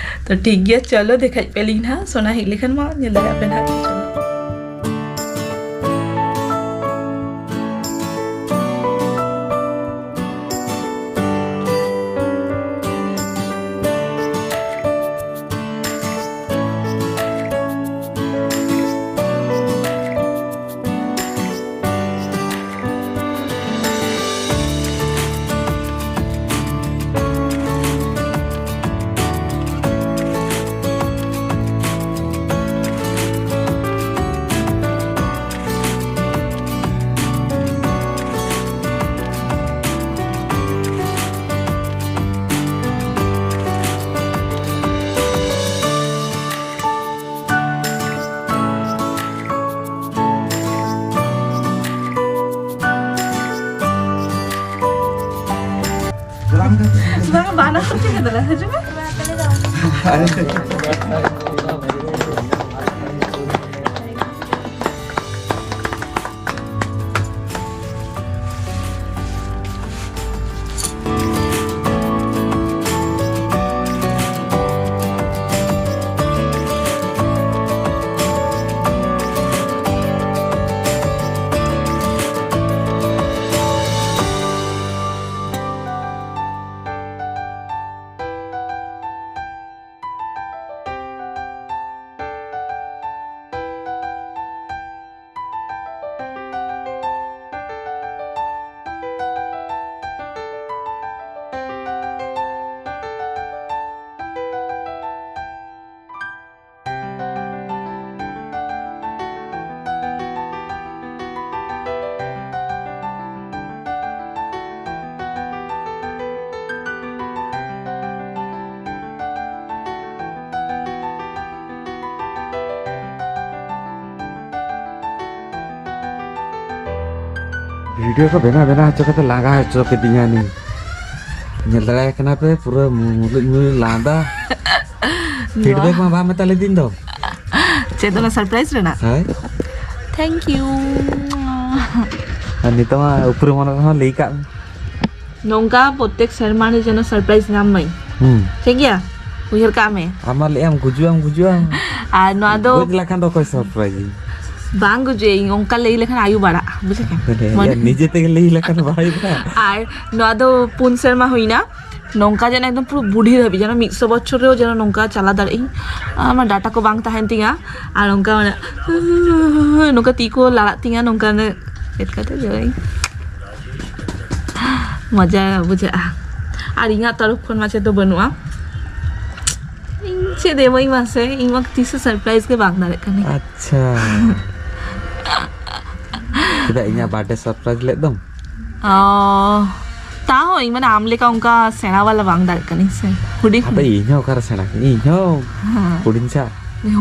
ᱛᱚ ᱴᱷᱤᱠ ᱜᱮᱭᱟ, ᱪᱚᱞᱚ ᱫᱮᱠᱷᱟᱡ ᱯᱮ ᱞᱤᱧ ᱱᱟᱜ, ᱥᱳᱱᱟ ᱦᱮᱡ ᱞᱮᱠᱷᱟᱱ ᱢᱟ ᱧᱮᱞ ᱫᱟᱲᱮᱭᱟᱜ ᱯᱮ ᱱᱟᱜ᱾ ᱪᱚᱞᱚ᱾ ᱵᱟᱝ, ᱵᱟᱱᱟ ᱥᱚᱛᱮ ᱠᱟᱫᱟᱞᱟ, ᱦᱤᱡᱩᱜ ᱢᱮ᱾ ᱵᱷᱤᱰᱤᱭᱳ ᱠᱚ ᱵᱮᱱᱟᱣ ᱵᱮᱱᱟᱣ ᱦᱚᱪᱚ ᱠᱟᱛᱮ ᱞᱟᱸᱜᱟ ᱦᱚᱪᱚ ᱠᱤᱫᱤᱧᱟ ᱱᱤᱧ᱾ ᱧᱮᱞ ᱫᱟᱲᱮᱭᱟᱭ ᱠᱟᱱᱟ ᱯᱮ, ᱯᱩᱨᱟᱹ ᱢᱩᱞᱩᱡ ᱢᱩᱞᱩᱡ ᱞᱟᱸᱫᱟ᱾ ᱯᱷᱤᱰᱵᱮᱠ ᱢᱟ ᱵᱟᱢ ᱢᱮᱛᱟ ᱞᱮᱫᱤᱧ ᱫᱚ᱾ ᱪᱮᱫ ᱚᱱᱟ ᱥᱟᱨᱯᱨᱟᱭᱤᱡᱽ ᱨᱮᱱᱟᱜ? ᱦᱳᱭ᱾ Thank you. ᱟᱨ ᱱᱤᱛᱚᱜ ᱢᱟ ᱩᱯᱨᱩᱢ ᱢᱚᱱᱮ ᱨᱮᱦᱚᱸ ᱞᱟᱹᱭ ᱠᱟᱜ ᱢᱮ᱾ ᱱᱚᱝᱠᱟ ᱯᱨᱚᱛᱮᱠ ᱥᱮᱨᱢᱟ ᱨᱮ ᱡᱮᱱᱚ ᱥᱟᱨᱯᱨᱟᱭᱤᱡᱽ ᱧᱟᱢ ᱢᱟᱹᱧ᱾ ᱦᱩᱸ᱾ ᱴᱷᱤᱠ ᱜᱮᱭᱟ? ᱩᱭᱦᱟᱹᱨ ᱠᱟᱜ ᱢᱮ᱾ ᱟᱢ ᱢᱟ ᱞᱟᱹᱭ ᱟᱢ ᱜᱩᱡᱩᱜ ᱟᱢ, ᱜᱩᱡᱩᱜ ᱟᱢ᱾ ᱟᱨ ᱱᱚᱣᱟ ᱫᱚ ᱜᱚᱡ ᱞᱮᱠᱷᱟᱱ ᱫᱚ ᱚᱠᱚᱭ ᱥᱟᱨᱯᱨᱟᱭᱤᱡᱽ ᱤᱧ? ᱵᱟᱝ ᱜᱩᱡᱩᱜ ᱤᱧ, ᱚᱱᱠᱟ ᱞᱟᱹᱭ ᱞᱮᱠᱷᱟᱱ ᱟᱭᱩ ᱵᱟᱲᱟᱜᱼᱟ, ᱵᱩᱡᱷᱟᱹᱣ ᱠᱮᱫᱟᱢ? ᱢᱟᱱᱮ ᱱᱤᱡᱮ ᱛᱮᱜᱮ ᱞᱟᱹᱭ ᱞᱮᱠᱷᱟᱱ ᱵᱟᱭ ᱵᱟᱲᱟᱜᱼᱟ᱾ ᱟᱨ ᱱᱚᱣᱟ ᱫᱚ ᱯᱩᱱ ᱥᱮᱨᱢᱟ ᱦᱩᱭᱱᱟ, ᱱᱚᱝᱠᱟ ᱡᱮᱱᱚ ᱮᱠᱫᱚᱢ ᱯᱩᱨᱟᱹ ᱵᱩᱰᱷᱤ ᱫᱷᱟᱹᱵᱤᱡ, ᱡᱮᱱᱚ ᱢᱤᱫᱥᱚ ᱵᱚᱪᱷᱚᱨ ᱨᱮᱦᱚᱸ ᱡᱮᱱᱚ ᱱᱚᱝᱠᱟ ᱪᱟᱞᱟᱣ ᱫᱟᱲᱮᱭᱟᱜ ᱤᱧ᱾ ᱟᱨ ᱰᱟᱴᱟ ᱠᱚ ᱵᱟᱝ ᱛᱟᱦᱮᱱ ᱛᱤᱧᱟ, ᱟᱨ ᱱᱚᱝᱠᱟ ᱢᱟᱱᱮ ᱱᱚᱝᱠᱟ ᱛᱤ ᱠᱚ ᱞᱟᱲᱟᱜ ᱛᱤᱧᱟ, ᱱᱚᱝᱠᱟ ᱢᱟᱱᱮ ᱪᱮᱫ ᱠᱟᱛᱮ ᱡᱚᱭ ᱢᱚᱡᱟ ᱵᱩᱡᱷᱟᱹᱜᱼᱟ᱾ ᱟᱨ ᱤᱧᱟᱹᱜ ᱛᱚᱨᱚᱯ ᱠᱷᱚᱱ ᱢᱟ ᱪᱮᱫ ᱫᱚ ᱵᱟᱹᱱᱩᱜᱼᱟ᱾ ᱤᱧ ᱪᱮᱫ ᱮᱢᱟᱹᱧ ᱢᱟᱥᱮ, ᱤᱧ ᱢᱟ ᱛᱤᱥ ᱦᱚᱸ ᱥᱟᱨᱯᱨᱟᱭᱤᱡᱽ ᱜᱮ ᱵᱟᱝ ᱫᱟᱲᱮᱭᱟᱜ ᱠᱟᱹᱱᱟᱹᱧ᱾ ᱟᱪᱪᱷᱟ᱾ ᱪᱮᱫᱟᱜ ᱤᱧᱟᱹᱜ ᱵᱟᱨᱛᱷᱰᱮ ᱥᱟᱨᱯᱨᱟᱭᱤᱡᱽ ᱞᱮᱫ ᱫᱚᱢ? ᱚ, ᱛᱟᱦᱚᱸ ᱤᱧ ᱢᱟᱱᱮ ᱟᱢ ᱞᱮᱠᱟ ᱚᱱᱠᱟ ᱥᱮᱬᱟ ᱣᱟᱞᱟ ᱵᱟᱝ ᱫᱟᱲᱮᱭᱟᱜ ᱠᱟᱹᱱᱟᱹᱧ ᱥᱮ, ᱦᱩᱰᱤᱧ ᱟᱫᱚ ᱦᱩᱰᱤᱧ᱾ ᱤᱧ ᱦᱚᱸ ᱚᱠᱟᱨᱮ ᱥᱮᱬᱟ ᱠᱟᱹᱱᱟᱹᱧ, ᱤᱧ ᱦᱚᱸ ᱦᱮᱸ᱾ ᱦᱩᱰᱤᱧ ᱥᱟ᱾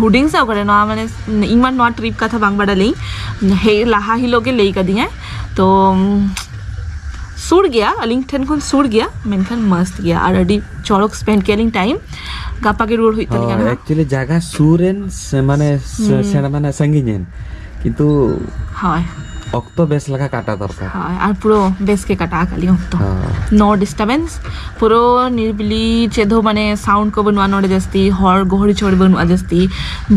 ᱦᱩᱰᱤᱧ ᱥᱟ ᱚᱠᱟᱨᱮ, ᱱᱚᱣᱟ ᱢᱟᱱᱮ ᱤᱧ ᱢᱟ ᱱᱚᱣᱟ ᱴᱨᱤᱯ ᱠᱟᱛᱷᱟ ᱵᱟᱝ ᱵᱟᱰᱟᱭ ᱞᱤᱧ, ᱦᱮᱡ ᱞᱟᱦᱟ ᱦᱤᱞᱳᱜ ᱜᱮ ᱞᱟᱹᱭ ᱠᱟᱫᱤᱧᱟᱭ᱾ ᱛᱚ ᱥᱩᱨ ᱜᱮᱭᱟ, ᱟᱹᱞᱤᱧ ᱴᱷᱮᱱ ᱠᱷᱚᱱ ᱥᱩᱨ ᱜᱮᱭᱟ, ᱢᱮᱱᱠᱷᱟᱱ ᱢᱚᱥᱛ ᱜᱮᱭᱟ ᱟᱨ ᱟᱹᱰᱤ ᱪᱚᱨᱚᱠ ᱥᱯᱮᱱᱰ ᱠᱮᱭᱟ ᱞᱤᱧ ᱴᱟᱭᱤᱢ᱾ ᱜᱟᱯᱟ ᱜᱮ ᱨᱩᱣᱟᱹᱲ ᱦᱩᱭᱩᱜ ᱛᱟᱹᱞᱤᱧᱟ ᱦᱳᱭ, ᱱᱟᱦᱟᱜ᱾ Actually ᱡᱟᱭᱜᱟ ᱥᱩᱨ ᱨᱮᱱ ᱥᱮ ᱢᱟᱱᱮ ᱥᱮ-, ᱦᱩᱸ᱾ ᱥᱮ-, ᱢᱟᱱᱮ ᱥᱟᱺᱜᱤᱧ ᱮᱱ, ᱠᱤᱱᱛᱩ ᱦᱳᱭ᱾ ᱚᱠᱛᱚ ᱵᱮᱥ ᱞᱮᱠᱟ ᱠᱟᱴᱟ ᱫᱚᱨᱠᱟᱨ᱾ ᱦᱳᱭ, ᱟᱨ ᱯᱩᱨᱟᱹ ᱵᱮᱥ ᱜᱮ ᱠᱟᱴᱟ ᱟᱠᱟᱫ ᱞᱤᱧ ᱚᱠᱛᱚ᱾ ᱦᱳᱭ᱾ No disturbance, ᱯᱩᱨᱟᱹ ᱱᱤᱨᱵᱤᱞᱤ, ᱪᱮᱫ ᱦᱚᱸ ᱢᱟᱱᱮ sound ᱠᱚ ᱵᱟᱹᱱᱩᱜᱼᱟ ᱱᱚᱰᱮ ᱡᱟᱹᱥᱛᱤ, ᱦᱚᱲ ᱜᱚᱦᱚᱲᱤ ᱪᱷᱚᱲ ᱵᱟᱹᱱᱩᱜᱼᱟ ᱡᱟᱹᱥᱛᱤ,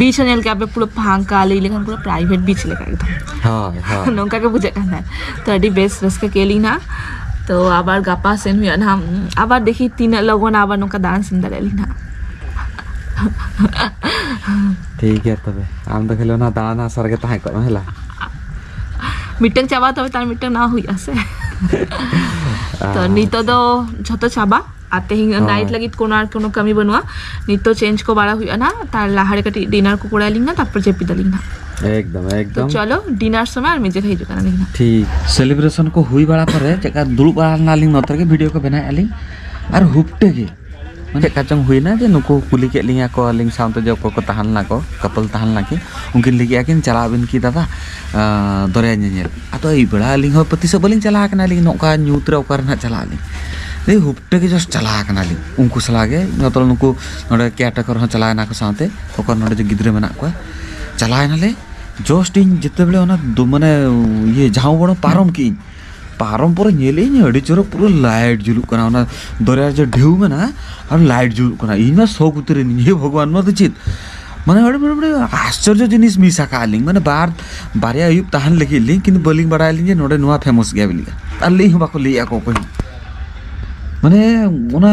beach ᱦᱚᱸ ᱧᱮᱞ ᱠᱮᱜᱼᱟ ᱯᱮ ᱯᱩᱨᱟᱹ ᱯᱷᱟᱸᱠᱟ, ᱞᱟᱹᱭ ᱞᱮᱠᱷᱟᱱ ᱯᱩᱨᱟᱹ private beach ᱞᱮᱠᱟ ᱮᱠᱫᱚᱢ᱾ ᱦᱳᱭ, ᱦᱳᱭ᱾ ᱱᱚᱝᱠᱟ ᱜᱮ ᱵᱩᱡᱷᱟᱹᱜ ᱠᱟᱱ ᱛᱟᱦᱮᱸᱫ᱾ ᱛᱚ ᱟᱹᱰᱤ ᱵᱮᱥ ᱨᱟᱹᱥᱠᱟᱹ ᱠᱮᱫ ᱞᱤᱧ ᱱᱟᱦᱟᱜ᱾ ᱛᱚ ᱟᱵᱟᱨ ᱜᱟᱯᱟ ᱥᱮᱱ ᱦᱩᱭᱩᱜᱼᱟ ᱱᱟᱦᱟᱜ, ᱟᱵᱟᱨ ᱫᱮᱠᱷᱤ ᱛᱤᱱᱟᱹᱜ ᱞᱚᱜᱚᱱ ᱟᱵᱟᱨ ᱱᱚᱝᱠᱟ ᱫᱟᱬᱟᱱ ᱥᱮᱱ ᱫᱟᱲᱮᱭᱟᱜᱼᱟ ᱞᱤᱧ ᱱᱟᱦᱟᱜ᱾ ᱴᱷᱤᱠ ᱜᱮᱭᱟ ᱛᱚᱵᱮ, ᱟᱢ ᱫᱚ ᱠᱷᱟᱹᱞᱤ ᱚᱱᱟ ᱫᱟᱬᱟᱱ ᱟᱥᱟ ᱨᱮᱜᱮ ᱛᱟᱦᱮᱸ ᱠᱚᱜ ᱢᱮ, ᱦᱮᱞᱟ᱾ ᱢᱤᱫᱴᱟᱝ ᱪᱟᱵᱟ ᱛᱚᱵᱮ ᱛᱟᱨ ᱢᱤᱫᱴᱟᱝ ᱱᱟᱣᱟ ᱦᱩᱭᱩᱜᱼᱟ ᱥᱮ᱾ ᱛᱚ ᱟᱪᱪᱷᱟ᱾ ᱱᱤᱛᱚᱜ ᱫᱚ ᱡᱷᱚᱛᱚ ᱪᱟᱵᱟ, ᱟᱨ ᱛᱮᱦᱮᱧ ᱦᱳᱭ᱾ Night ᱞᱟᱹᱜᱤᱫ ᱠᱳᱱᱳ ᱟᱨ ᱠᱳᱱᱳ ᱠᱟᱹᱢᱤ ᱵᱟᱹᱱᱩᱜᱼᱟ᱾ ᱱᱤᱛᱚᱜ change ᱠᱚ ᱵᱟᱲᱟ ᱦᱩᱭᱩᱜᱼᱟ ᱱᱟᱦᱟᱜ, ᱛᱟᱨ ᱞᱟᱦᱟᱨᱮ ᱠᱟᱹᱴᱤᱡ dinner ᱠᱚ ᱠᱚᱨᱟᱣ ᱟᱹᱞᱤᱧ ᱱᱟᱦᱟᱜ, ᱛᱟᱨᱯᱚᱨ ᱡᱟᱹᱯᱤᱫ ᱟᱹᱞᱤᱧ ᱱᱟᱦᱟᱜ᱾ ᱮᱠᱫᱚᱢ, ᱛᱚ ᱮᱠᱫᱚᱢ᱾ ᱪᱚᱞᱚ dinner ᱥᱚᱢᱚᱭ ᱟᱨ ᱢᱤᱫ ᱡᱟᱭᱜᱟ ᱦᱤᱡᱩᱜ ᱠᱟᱱᱟ ᱞᱤᱧ ᱱᱟᱦᱟᱜ᱾ ᱴᱷᱤᱠ᱾ Celebration ᱠᱚ ᱦᱩᱭ ᱵᱟᱲᱟ ᱯᱚᱨᱮ ᱪᱮᱫᱠᱟ ᱫᱩᱲᱩᱵ ᱵᱟᱲᱟ ᱞᱮᱱᱟᱞᱤᱧ, ᱱᱚᱛᱮ ᱨᱮᱜᱮ video ᱠᱚ ᱵᱮᱱᱟᱣᱮᱫᱼᱟ ᱞᱤᱧ, ᱟᱨ ᱦᱩᱯᱴᱟᱹ ᱜᱮ ᱪᱮᱫ ᱠᱟ ᱪᱚᱝ ᱦᱩᱭᱱᱟ ᱡᱮ ᱱᱩᱠᱩ ᱠᱩᱞᱤ ᱠᱮᱫ ᱞᱤᱧᱟ ᱠᱚ ᱟᱹᱞᱤᱧ ᱥᱟᱶᱛᱮ ᱡᱮ ᱚᱠᱚᱭ ᱠᱚ ᱛᱟᱦᱮᱸ ᱞᱮᱱᱟ ᱠᱚ, ᱠᱟᱯᱚᱞ ᱛᱟᱦᱮᱸ ᱞᱮᱱᱟ ᱠᱤᱱ, ᱩᱱᱠᱤᱱ ᱞᱟᱹᱭ ᱠᱮᱫᱼᱟ ᱠᱤᱱ, "ᱪᱟᱞᱟᱜ ᱟᱵᱤᱱ ᱠᱤ ᱫᱟᱫᱟ, ᱟᱸ, ᱫᱚᱨᱭᱟ ᱧᱮᱧᱮᱞ?" ᱟᱫᱚ ᱟᱹᱭᱩᱵ ᱵᱮᱲᱟ ᱟᱹᱞᱤᱧ ᱦᱚᱸ ᱛᱤᱥ ᱦᱚᱸ ᱵᱟᱹᱞᱤᱧ ᱪᱟᱞᱟᱣ ᱟᱠᱟᱱᱟ ᱟᱹᱞᱤᱧ ᱱᱚᱝᱠᱟ ᱧᱩᱛ ᱨᱮ, ᱚᱠᱟ ᱨᱮ ᱱᱟᱦᱟᱜ ᱪᱟᱞᱟᱜ ᱟᱹᱞᱤᱧ? ᱟᱹᱞᱤᱧ ᱦᱩᱯᱴᱟᱹ ᱜᱮ just ᱪᱟᱞᱟᱣ ᱟᱠᱟᱱᱟᱞᱤᱧ ᱩᱱᱠᱩ ᱥᱟᱞᱟᱜ ᱜᱮ, ᱡᱚᱛᱚ ᱱᱩᱠᱩ ᱱᱚᱰᱮ caretaker ᱦᱚᱸ ᱪᱟᱞᱟᱣ ᱮᱱᱟ ᱠᱚ ᱥᱟᱶᱛᱮ, ᱛᱚᱠᱷᱚᱱ ᱱᱚᱰᱮ ᱡᱮ ᱜᱤᱫᱽᱨᱟᱹ ᱢᱮᱱᱟᱜ ᱠᱚᱣᱟ, ᱪᱟᱞᱟᱣ ᱮᱱᱟᱞᱮ᱾ Just ᱤᱧ ᱡᱮᱛᱮ ᱵᱮᱲᱮ ᱚᱱᱟ ᱫᱚ ᱢᱟᱱᱮ ᱤᱭᱟᱹ ᱡᱷᱟᱢᱚ ᱵᱚᱲᱚ ᱯᱟᱨᱚᱢ ᱠᱮᱫ ᱟᱹᱧ, ᱯᱟᱨᱚᱢ ᱯᱚᱨᱮ ᱧᱮᱞ ᱟᱹᱧ ᱟᱹᱰᱤ ᱪᱚᱨᱚᱠ ᱯᱩᱨᱟᱹ light ᱡᱩᱞᱩᱜ ᱠᱟᱱᱟ, ᱚᱱᱟ ᱫᱚᱨᱭᱟ ᱡᱮ ᱰᱷᱮᱣ ᱢᱮᱱᱟᱜᱼᱟ ᱟᱨ light ᱡᱩᱞᱩᱜ ᱠᱟᱱᱟ᱾ ᱤᱧ ᱢᱟ ᱥᱚᱠ ᱩᱛᱟᱹᱨ ᱮᱱᱟᱹᱧ, "ᱦᱮ ᱵᱷᱚᱜᱚᱵᱟᱱ, ᱱᱚᱣᱟ ᱫᱚ ᱪᱮᱫ?" ᱢᱟᱱᱮ ᱟᱹᱰᱤ, ᱟᱹᱰᱤ, ᱟᱹᱰᱤ ᱟᱥᱪᱚᱨᱡᱚ ᱡᱤᱱᱤᱥ miss ᱟᱠᱟᱫ ᱞᱤᱧ᱾ ᱢᱟᱱᱮ ᱵᱟᱨ, ᱵᱟᱨᱭᱟ ᱟᱹᱭᱩᱵ ᱛᱟᱦᱮᱱ ᱞᱟᱹᱜᱤᱫ ᱞᱤᱧ, ᱠᱤᱱᱛᱩ ᱵᱟᱹᱞᱤᱧ ᱵᱟᱲᱟᱭ ᱞᱤᱧ ᱡᱮ ᱱᱚᱰᱮ ᱱᱚᱣᱟ famous ᱜᱮᱭᱟ ᱵᱤᱞᱤ᱾ ᱟᱨ ᱞᱟᱹᱭ ᱦᱚᱸ ᱵᱟᱠᱚ ᱞᱟᱹᱭ ᱟᱠᱚ ᱚᱠᱚᱭ ᱦᱚᱸ᱾ ᱢᱟᱱᱮ ᱚᱱᱟ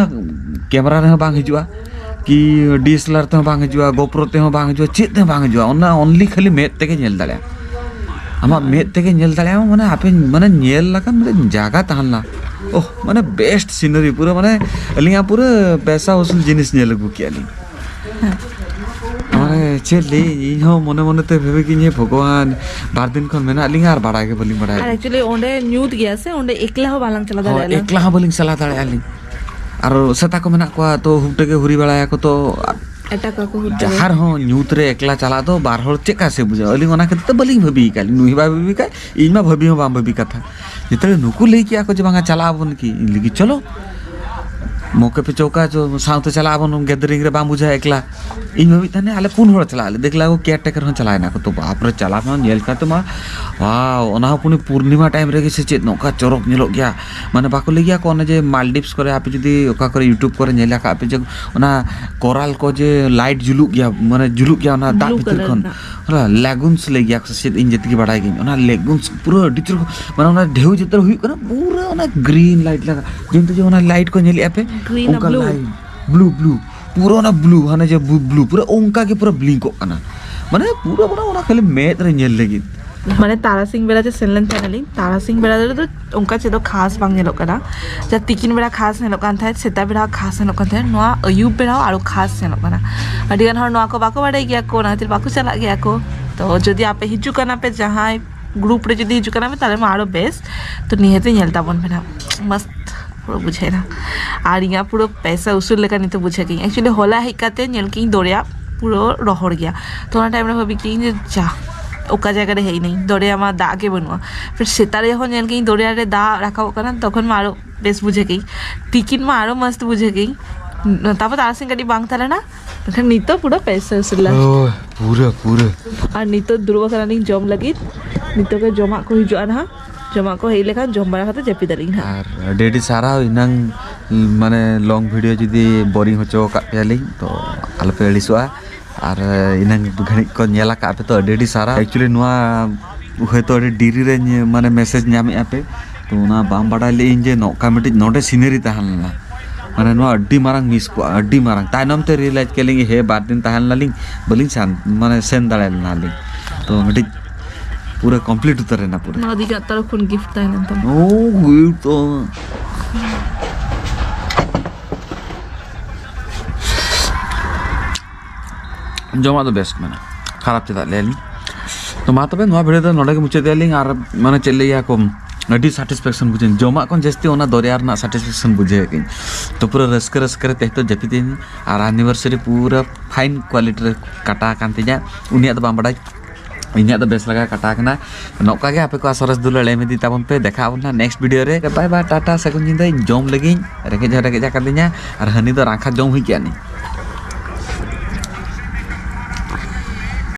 camera ᱨᱮᱦᱚᱸ ᱵᱟᱝ ᱦᱤᱡᱩᱜᱼᱟ, ᱠᱤ DSLR ᱛᱮᱦᱚᱸ ᱵᱟᱝ ᱦᱤᱡᱩᱜᱼᱟ, GoPro ᱛᱮᱦᱚᱸ ᱵᱟᱝ ᱦᱤᱡᱩᱜᱼᱟ, ᱪᱮᱫ ᱛᱮᱦᱚᱸ ᱵᱟᱝ ᱦᱤᱡᱩᱜᱼᱟ, ᱚᱱᱟ only ᱠᱷᱟᱹᱞᱤ ᱢᱮᱫ ᱛᱮᱜᱮ ᱧᱮᱞ ᱫᱟᱲᱮᱭᱟᱜᱼᱟ᱾ ᱟᱢᱟᱜ ᱢᱮᱫ ᱛᱮᱜᱮ ᱧᱮᱞ ᱫᱟᱲᱮᱭᱟᱜᱼᱟ, ᱢᱟᱱᱮ ᱟᱯᱮ ᱢᱟᱱᱮ ᱧᱮᱞ ᱞᱮᱠᱟᱱ ᱢᱤᱫᱴᱮᱱ ᱡᱟᱭᱜᱟ ᱛᱟᱦᱮᱸ ᱞᱮᱱᱟ᱾ ᱳᱦ, ᱢᱟᱱᱮ best scenery ᱯᱩᱨᱟᱹ, ᱢᱟᱱᱮ ᱟᱹᱞᱤᱧᱟᱜ ᱯᱩᱨᱟᱹ ᱯᱮᱥᱟ ᱩᱥᱩᱞ ᱡᱤᱱᱤᱥ ᱧᱮᱞ ᱟᱹᱜᱩ ᱠᱮᱜᱼᱟ ᱞᱤᱧ᱾ ᱢᱟᱱᱮ ᱪᱮᱫ ᱞᱟᱹᱭ, ᱤᱧ ᱦᱚᱸ ᱢᱚᱱᱮ ᱢᱚᱱᱮ ᱛᱮ ᱵᱷᱮᱵᱮ ᱠᱤᱧ, "ᱦᱮ ᱵᱷᱚᱜᱚᱵᱟᱱ, ᱵᱟᱨ ᱫᱤᱱ ᱠᱷᱚᱱ ᱢᱮᱱᱟᱜ ᱞᱤᱧᱟ ᱟᱨ ᱵᱟᱲᱟᱭ ᱜᱮ ᱵᱟᱹᱞᱤᱧ ᱵᱟᱲᱟᱭᱟ᱾" ᱟᱨ actually ᱚᱸᱰᱮ ᱧᱩᱛ ᱜᱮᱭᱟ ᱥᱮ, ᱚᱸᱰᱮ ᱮᱠᱞᱟ ᱦᱚᱸ ᱵᱟᱞᱟᱝ ᱪᱟᱞᱟᱣ ᱦᱳᱭ, ᱫᱟᱲᱮᱭᱟᱜᱼᱟ ᱞᱟᱝ᱾ ᱮᱠᱞᱟ ᱦᱚᱸ ᱵᱟᱹᱞᱤᱧ ᱪᱟᱞᱟᱣ ᱫᱟᱲᱮᱭᱟᱜᱼᱟ ᱞᱤᱧ᱾ ᱟᱨ ᱥᱮᱛᱟ ᱠᱚ ᱢᱮᱱᱟᱜ ᱠᱚᱣᱟ, ᱛᱚ ᱦᱩᱴᱟᱹ ᱜᱮ ᱦᱩᱨᱤ ᱵᱟᱲᱟᱭᱟᱠᱚ, ᱛᱚ ᱮᱴᱟᱜ ᱠᱚᱠᱚ ᱦᱩᱴᱟᱹ᱾ ᱡᱟᱦᱟᱸ ᱨᱮᱦᱚᱸ ᱧᱩᱛ ᱨᱮ ᱮᱠᱞᱟ ᱪᱟᱞᱟᱜ ᱫᱚ ᱵᱟᱨ ᱦᱚᱲ ᱪᱮᱫ ᱠᱟ ᱥᱮ ᱵᱩᱡᱷᱟᱹᱜᱼᱟ? ᱟᱹᱞᱤᱧ ᱚᱱᱟ ᱠᱷᱟᱹᱛᱤᱨ ᱛᱮ ᱵᱟᱹᱞᱤᱧ ᱵᱷᱟᱹᱵᱤ ᱟᱠᱟᱫ ᱞᱤᱧ, ᱱᱩᱭ ᱦᱚᱸ ᱵᱟᱭ ᱵᱷᱟᱹᱵᱤ ᱟᱠᱟᱫ, ᱤᱧ ᱢᱟ ᱵᱷᱟᱹᱵᱤ ᱦᱚᱸ ᱵᱟᱝ ᱵᱷᱟᱹᱵᱤ ᱠᱟᱛᱷᱟ᱾ ᱡᱮᱛᱮ ᱱᱩᱠᱩ ᱞᱟᱹᱭ ᱠᱮᱜᱼᱟ ᱠᱚ ᱡᱮ ᱵᱟᱝᱟ ᱪᱟᱞᱟᱜ ᱟᱵᱚᱱ ᱠᱤ, ᱤᱧ ᱞᱟᱹᱜᱤᱫ ᱪᱚᱞᱚ᱾ ᱢᱚᱠᱮ ᱯᱮ ᱪᱚᱣᱠᱟ ᱪᱚ, ᱥᱟᱶᱛᱮ ᱪᱟᱞᱟᱜ ᱟᱵᱚᱱ, gathering ᱨᱮ ᱵᱟᱝ ᱵᱩᱡᱷᱟᱹᱜᱼᱟ ᱮᱠᱞᱟ᱾ ᱤᱧ ᱵᱷᱟᱹᱵᱤᱭᱮᱫ ᱛᱟᱦᱮᱱᱟ ᱟᱞᱮ ᱯᱩᱱ ᱦᱚᱲ ᱪᱟᱞᱟᱜ ᱟᱞᱮ, ᱫᱮᱠᱷᱞᱟ ᱠᱚ caretaker ᱦᱚᱸ ᱪᱟᱞᱟᱣ ᱮᱱᱟ ᱠᱚ᱾ ᱛᱚ ᱵᱟᱯ ᱨᱮ, ᱪᱟᱞᱟᱣ ᱢᱟ ᱧᱮᱞ ᱠᱟᱛᱮ ᱢᱟ, wow, ᱚᱱᱟ ᱦᱚᱸ ᱯᱩᱱᱤ ᱯᱩᱨᱱᱤᱢᱟ time ᱨᱮᱜᱮ ᱥᱮ ᱪᱮᱫ ᱱᱚᱝᱠᱟ ᱪᱚᱨᱚᱠ ᱧᱮᱞᱚᱜ ᱜᱮᱭᱟ᱾ ᱢᱟᱱᱮ ᱵᱟᱠᱚ ᱞᱟᱹᱭ ᱜᱮᱭᱟ ᱠᱚ ᱚᱱᱮ ᱡᱮ Maldives ᱠᱚᱨᱮ ᱟᱯᱮ ᱡᱩᱫᱤ ᱚᱠᱟ ᱠᱚᱨᱮ YouTube ᱠᱚᱨᱮ ᱧᱮᱞ ᱟᱠᱟᱫ ᱯᱮ ᱡᱮ ᱚᱱᱟ coral ᱠᱚ ᱡᱮ light ᱡᱩᱞᱩᱜ ᱜᱮᱭᱟ, ᱢᱟᱱᱮ ᱡᱩᱞᱩᱜ ᱜᱮᱭᱟ ᱚᱱᱟ ᱫᱟᱜ Blue ᱵᱷᱤᱛᱤᱨ colour ᱠᱷᱚᱱ᱾ ᱨᱮᱱᱟᱜ᱾ ᱚᱱᱟ lagoons ᱞᱟᱹᱭ ᱜᱮᱭᱟ ᱠᱚ ᱥᱮ ᱪᱮᱫ, ᱤᱧ ᱡᱮᱛᱮᱜᱮ ᱵᱟᱲᱟᱭ ᱜᱤᱭᱟᱹᱧ᱾ ᱚᱱᱟ lagoons ᱯᱩᱨᱟᱹ ᱟᱹᱰᱤ ᱪᱚᱨᱚᱠ, ᱢᱟᱱᱮ ᱚᱱᱟ ᱰᱷᱮᱣ ᱡᱮᱛᱮ ᱦᱩᱭᱩᱜ ᱠᱟᱱᱟ ᱯᱩᱨᱟᱹ ᱚᱱᱟ green light ᱞᱮᱠᱟ, ᱡᱮᱢᱛᱤ ᱡᱮ ᱚᱱᱟ light ᱠᱚ ᱧᱮᱞᱮᱫᱼᱟ ᱯᱮ, Green ᱟᱨ ᱚᱱᱠᱟ blue᱾ Light, blue, blue, ᱯᱩᱨᱟᱹ ᱚᱱᱟ blue, ᱦᱟᱱᱮ ᱡᱮ blue, blue, ᱯᱩᱨᱟᱹ ᱚᱱᱠᱟ ᱜᱮ ᱯᱩᱨᱟᱹ blinkᱚᱜ ᱠᱟᱱᱟ᱾ ᱢᱟᱱᱮ ᱯᱩᱨᱟᱹ, ᱢᱟᱱᱮ ᱚᱱᱟ ᱠᱷᱟᱹᱞᱤ ᱢᱮᱫ ᱨᱮ ᱧᱮᱞ ᱞᱟᱹᱜᱤᱫ᱾ ᱢᱟᱱᱮ ᱛᱟᱨᱟᱥᱤᱧ ᱵᱮᱲᱟ ᱡᱮ ᱥᱮᱱ ᱞᱮᱱ ᱛᱟᱦᱮᱱᱟᱞᱤᱧ, ᱛᱟᱨᱟᱥᱤᱧ ᱵᱮᱲᱟ ᱨᱮᱫᱚ ᱚᱱᱠᱟ ᱪᱮᱫ ᱫᱚ ᱠᱷᱟᱥ ᱵᱟᱝ ᱧᱮᱞᱚᱜ ᱠᱟᱱᱟ᱾ ᱡᱟ ᱛᱤᱠᱤᱱ ᱵᱮᱲᱟ ᱠᱷᱟᱥ ᱧᱮᱞᱚᱜ ᱠᱟᱱ ᱛᱟᱦᱮᱸᱫ, ᱥᱮᱛᱟᱜ ᱵᱮᱲᱟ ᱦᱚᱸ ᱠᱷᱟᱥ ᱧᱮᱞᱚᱜ ᱠᱟᱱ ᱛᱟᱦᱮᱸᱫ, ᱱᱚᱣᱟ ᱟᱹᱭᱩᱵ ᱵᱮᱲᱟ ᱦᱚᱸ ᱟᱨᱚ ᱠᱷᱟᱥ ᱧᱮᱞᱚᱜ ᱠᱟᱱᱟ᱾ ᱟᱹᱰᱤ ᱜᱟᱱ ᱦᱚᱲ ᱱᱚᱣᱟ ᱠᱚ ᱵᱟᱠᱚ ᱵᱟᱰᱟᱭ ᱜᱮᱭᱟ ᱠᱚ, ᱚᱱᱟ ᱠᱷᱟᱹᱛᱤᱨ ᱵᱟᱠᱚ ᱪᱟᱞᱟᱜ ᱜᱮᱭᱟ ᱠᱚ᱾ ᱛᱚ ᱡᱩᱫᱤ ᱟᱯᱮ ᱦᱤᱡᱩᱜ ᱠᱟᱱᱟ ᱯᱮ, ᱡᱟᱦᱟᱸᱭ group ᱨᱮ ᱡᱩᱫᱤ ᱦᱤᱡᱩᱜ ᱠᱟᱱᱟ ᱯᱮ, ᱛᱟᱦᱚᱞᱮ ᱢᱟ ᱟᱨᱚ ᱵᱮᱥ᱾ ᱛᱚ ᱱᱤᱦᱟᱹᱛ ᱧᱮᱞ ᱛᱟᱵᱚᱱ ᱯᱮ ᱱᱟᱦᱟᱜ, ᱢᱚᱥᱛ᱾ ᱯᱩᱨᱟᱹ ᱵᱩᱡᱷᱟᱹᱣ ᱮᱱᱟ᱾ ᱟᱨ ᱤᱧᱟᱹᱜ ᱯᱩᱨᱟᱹ ᱯᱮᱥᱟ ᱩᱥᱩᱞ ᱞᱮᱠᱟ ᱱᱤᱛᱚᱜ ᱵᱩᱡᱷᱟᱹᱣ ᱠᱮᱫᱟᱹᱧ᱾ Actually ᱦᱚᱞᱟ ᱦᱮᱡ ᱠᱟᱛᱮ ᱧᱮᱞ ᱠᱮᱫᱟᱹᱧ ᱫᱚᱨᱭᱟ ᱯᱩᱨᱟᱹ ᱨᱚᱦᱚᱲ ᱜᱮᱭᱟ᱾ ᱛᱚ ᱚᱱᱟ ᱴᱟᱭᱤᱢ ᱨᱮ ᱵᱷᱟᱵᱤ ᱠᱮᱫᱟᱹᱧ ᱡᱮ ᱡᱟ, ᱚᱠᱟ ᱡᱟᱭᱜᱟ ᱨᱮ ᱦᱮᱡ ᱮᱱᱟᱹᱧ, ᱫᱚᱨᱭᱟ ᱢᱟ ᱫᱟᱜ ᱜᱮ ᱵᱟᱹᱱᱩᱜᱼᱟ᱾ ᱯᱷᱤᱨ ᱥᱮᱛᱟᱜ ᱨᱮ ᱡᱚᱠᱷᱚᱱ ᱧᱮᱞ ᱠᱮᱫᱟᱹᱧ ᱫᱚᱨᱭᱟ ᱨᱮ ᱫᱟᱜ ᱨᱟᱠᱟᱵᱚᱜ ᱠᱟᱱᱟ, ᱛᱚᱠᱷᱚᱱ ᱢᱟ ᱟᱨᱚ ᱵᱮᱥ ᱵᱩᱡᱷᱟᱹᱣ ᱠᱮᱫᱟᱹᱧ᱾ ᱛᱤᱠᱤᱱ ᱢᱟ ᱟᱨᱚ ᱢᱚᱥᱛ ᱵᱩᱡᱷᱟᱹᱣ ᱠᱮᱫᱟᱹᱧ᱾ ᱛᱟᱨᱯᱚᱨ ᱛᱟᱨᱟᱥᱤᱧ ᱠᱟᱹᱴᱤᱡ ᱵᱟᱝ ᱛᱟᱦᱮᱸ ᱞᱮᱱᱟ, ᱢᱮᱱᱠᱷᱟᱱ ᱱᱤᱛᱚᱜ ᱯᱩᱨᱟᱹ ᱯᱮᱥᱟ ᱩᱥᱩᱞ ᱞᱮᱱᱟ᱾ ᱳᱭ, ᱯᱩᱨᱟᱹ, ᱯᱩᱨᱟᱹ᱾ ᱟᱨ ᱱᱤᱛᱚᱜ ᱫᱩᱲᱩᱵ ᱟᱠᱟᱱᱟᱞᱤᱧ ᱡᱚᱢ ᱞᱟᱹᱜᱤᱫ᱾ ᱱᱤᱛᱚᱜ ᱜᱮ ᱡᱚᱢᱟᱜ ᱠᱚ ᱦᱤᱡᱩᱜᱼᱟ ᱱᱟᱦᱟᱜ, ᱡᱚᱢᱟᱜ ᱠᱚ ᱦᱮᱡ ᱞᱮᱠᱷᱟᱱ ᱡᱚᱢ ᱵᱟᱲᱟ ᱠᱟᱛᱮ ᱡᱟᱹᱯᱤᱫ ᱟᱹᱞᱤᱧ ᱱᱟᱦᱟᱜ᱾ ᱟᱨ ᱟᱹᱰᱤ ᱟᱹᱰᱤ ᱥᱟᱨᱦᱟᱣ, ᱮᱱᱟᱝ ᱢᱟᱱᱮ ᱞᱚᱝ ᱵᱷᱤᱰᱤᱭᱳ ᱡᱩᱫᱤ ᱵᱳᱨᱤᱝ ᱦᱚᱪᱚ ᱟᱠᱟᱫ ᱯᱮᱭᱟᱞᱤᱧ ᱛᱚ ᱟᱞᱚᱯᱮ ᱟᱹᱲᱤᱥᱚᱜᱼᱟ᱾ ᱟᱨ ᱮᱱᱟᱝ ᱜᱷᱟᱹᱲᱤᱡ ᱠᱚ ᱧᱮᱞ ᱟᱠᱟᱫ ᱯᱮ ᱛᱚ ᱟᱹᱰᱤ ᱟᱹᱰᱤ ᱥᱟᱨᱦᱟᱣ᱾ Actually ᱱᱚᱣᱟ ᱦᱚᱭᱛᱳ ᱟᱹᱰᱤ ᱰᱮᱨᱤ ᱨᱮ ᱧᱮ-, ᱢᱟᱱᱮ ᱢᱮᱥᱮᱡᱽ ᱧᱟᱢᱮᱫᱼᱟ ᱯᱮ, ᱛᱚ ᱚᱱᱟ ᱵᱟᱝ ᱵᱟᱰᱟᱭ ᱞᱮᱫ ᱤᱧ ᱡᱮ ᱱᱚᱝᱠᱟ ᱢᱤᱫᱴᱤᱡ ᱱᱚᱰᱮ ᱥᱤᱱᱟᱹᱨᱤ ᱛᱟᱦᱮᱸ ᱞᱮᱱᱟ᱾ ᱢᱟᱱᱮ ᱱᱚᱣᱟ ᱟᱹᱰᱤ ᱢᱟᱨᱟᱝ ᱢᱤᱥ ᱠᱚᱜᱼᱟ, ᱟᱹᱰᱤ ᱢᱟᱨᱟᱝ᱾ ᱛᱟᱭᱱᱚᱢ ᱛᱮ ᱨᱤᱭᱮᱞᱟᱭᱤᱡᱽ ᱠᱮᱫ ᱞᱤᱧ, ᱦᱮ ᱵᱟᱨ ᱫᱤᱱ ᱛᱟᱦᱮᱸ ᱞᱮᱱᱟᱞᱤᱧ, ᱵᱟᱹᱞᱤᱧ ᱥᱮᱱ, ᱢᱟᱱᱮ ᱥᱮᱱ ᱫᱟᱲᱮ ᱞᱮᱱᱟᱞᱤᱧ᱾ ᱛᱚ ᱢᱤᱫᱴᱤᱡ ᱯᱩᱨᱟᱹ ᱠᱚᱢᱯᱞᱤᱴ ᱩᱛᱟᱹᱨ ᱮᱱᱟ ᱯᱩᱨᱟᱹ᱾ ᱱᱚᱣᱟ ᱫᱤ ᱠᱟᱜ ᱛᱟᱨᱚᱯ ᱠᱷᱚᱱ ᱜᱤᱯᱷᱴ ᱛᱟᱦᱮᱸ ᱞᱮᱱ ᱛᱟᱢᱟ᱾ ᱳ, ᱜᱤᱯᱷᱴ ᱛᱚ᱾ ᱡᱚᱢᱟᱜ ᱫᱚ ᱵᱮᱥᱴ ᱢᱮᱱᱟᱜᱼᱟ, ᱠᱷᱟᱨᱟᱯ ᱪᱮᱫᱟᱜ ᱞᱟᱹᱭᱟᱞᱤᱧ᱾ ᱛᱚ ᱢᱟ ᱛᱚᱵᱮ ᱱᱚᱣᱟ ᱵᱷᱤᱰᱤᱭᱳ ᱫᱚ ᱱᱚᱰᱮ ᱜᱮ ᱢᱩᱪᱟᱹᱫ ᱮᱫᱟᱞᱤᱧ᱾ ᱟᱨ ᱢᱟᱱᱮ ᱪᱮᱫ ᱞᱟᱹᱭᱟ ᱠᱚ, ᱟᱹᱰᱤ ᱥᱟᱴᱤᱥᱯᱷᱮᱠᱥᱚᱱ ᱵᱩᱡᱷᱟᱹᱣ, ᱡᱚᱢᱟᱜ ᱠᱷᱚᱱ ᱡᱟᱹᱥᱛᱤ ᱚᱱᱟ ᱫᱚᱨᱭᱟ ᱨᱮᱱᱟᱜ ᱥᱟᱴᱤᱥᱯᱷᱮᱠᱥᱚᱱ ᱵᱩᱡᱷᱟᱹᱣ ᱠᱤᱧ᱾ ᱛᱚ ᱯᱩᱨᱟᱹ ᱨᱟᱹᱥᱠᱟᱹ ᱨᱟᱹᱥᱠᱟᱹ ᱨᱮ ᱛᱮᱦᱮᱧ ᱫᱚ ᱡᱟᱹᱯᱤᱫ ᱤᱧ᱾ ᱟᱨ ᱮᱱᱤᱵᱷᱟᱨᱥᱟᱨᱤ ᱯᱩᱨᱟᱹ ᱯᱷᱟᱭᱤᱱ ᱠᱣᱟᱞᱤᱴᱤ ᱨᱮ ᱠᱟᱴᱟ ᱟᱠᱟᱱ ᱛᱤᱧᱟ, ᱩᱱᱤᱭᱟᱜ ᱫᱚ ᱵᱟᱝ ᱵᱟᱰᱟᱭ, ᱤᱧᱟᱹᱜ ᱫᱚ ᱵᱮᱥ ᱞᱮᱠᱟ ᱠᱟᱴᱟ ᱟᱠᱟᱱᱟ᱾ ᱱᱚᱝᱠᱟ ᱜᱮ ᱟᱯᱮ ᱠᱚᱣᱟᱜ ᱥᱚᱨᱮᱥ ᱫᱩᱞᱟᱹᱲ ᱮᱢ ᱤᱫᱤ ᱛᱟᱵᱚᱱ ᱯᱮ᱾ ᱫᱮᱠᱷᱟᱜ ᱟᱵᱚᱱ ᱱᱟᱦᱟᱜ ᱱᱮᱠᱥᱴ ᱵᱷᱤᱰᱤᱭᱳ ᱨᱮ᱾ ᱵᱟᱭ ᱵᱟᱭ, ᱴᱟᱴᱟ, ᱥᱟᱹᱜᱩᱱ ᱧᱤᱫᱟᱹ᱾ ᱤᱧ ᱡᱚᱢ ᱞᱟᱹᱜᱤᱫ, ᱨᱮᱸᱜᱮᱡ ᱦᱚᱸ ᱨᱮᱸᱜᱮᱡ ᱟᱠᱟᱫᱤᱧᱟ ᱟᱨ ᱦᱟᱹᱱᱤ ᱫᱚ ᱨᱟᱸᱠᱷᱟ ᱡᱚᱢ ᱦᱩᱭ ᱠᱮᱜᱼᱟ ᱱᱤᱧ᱾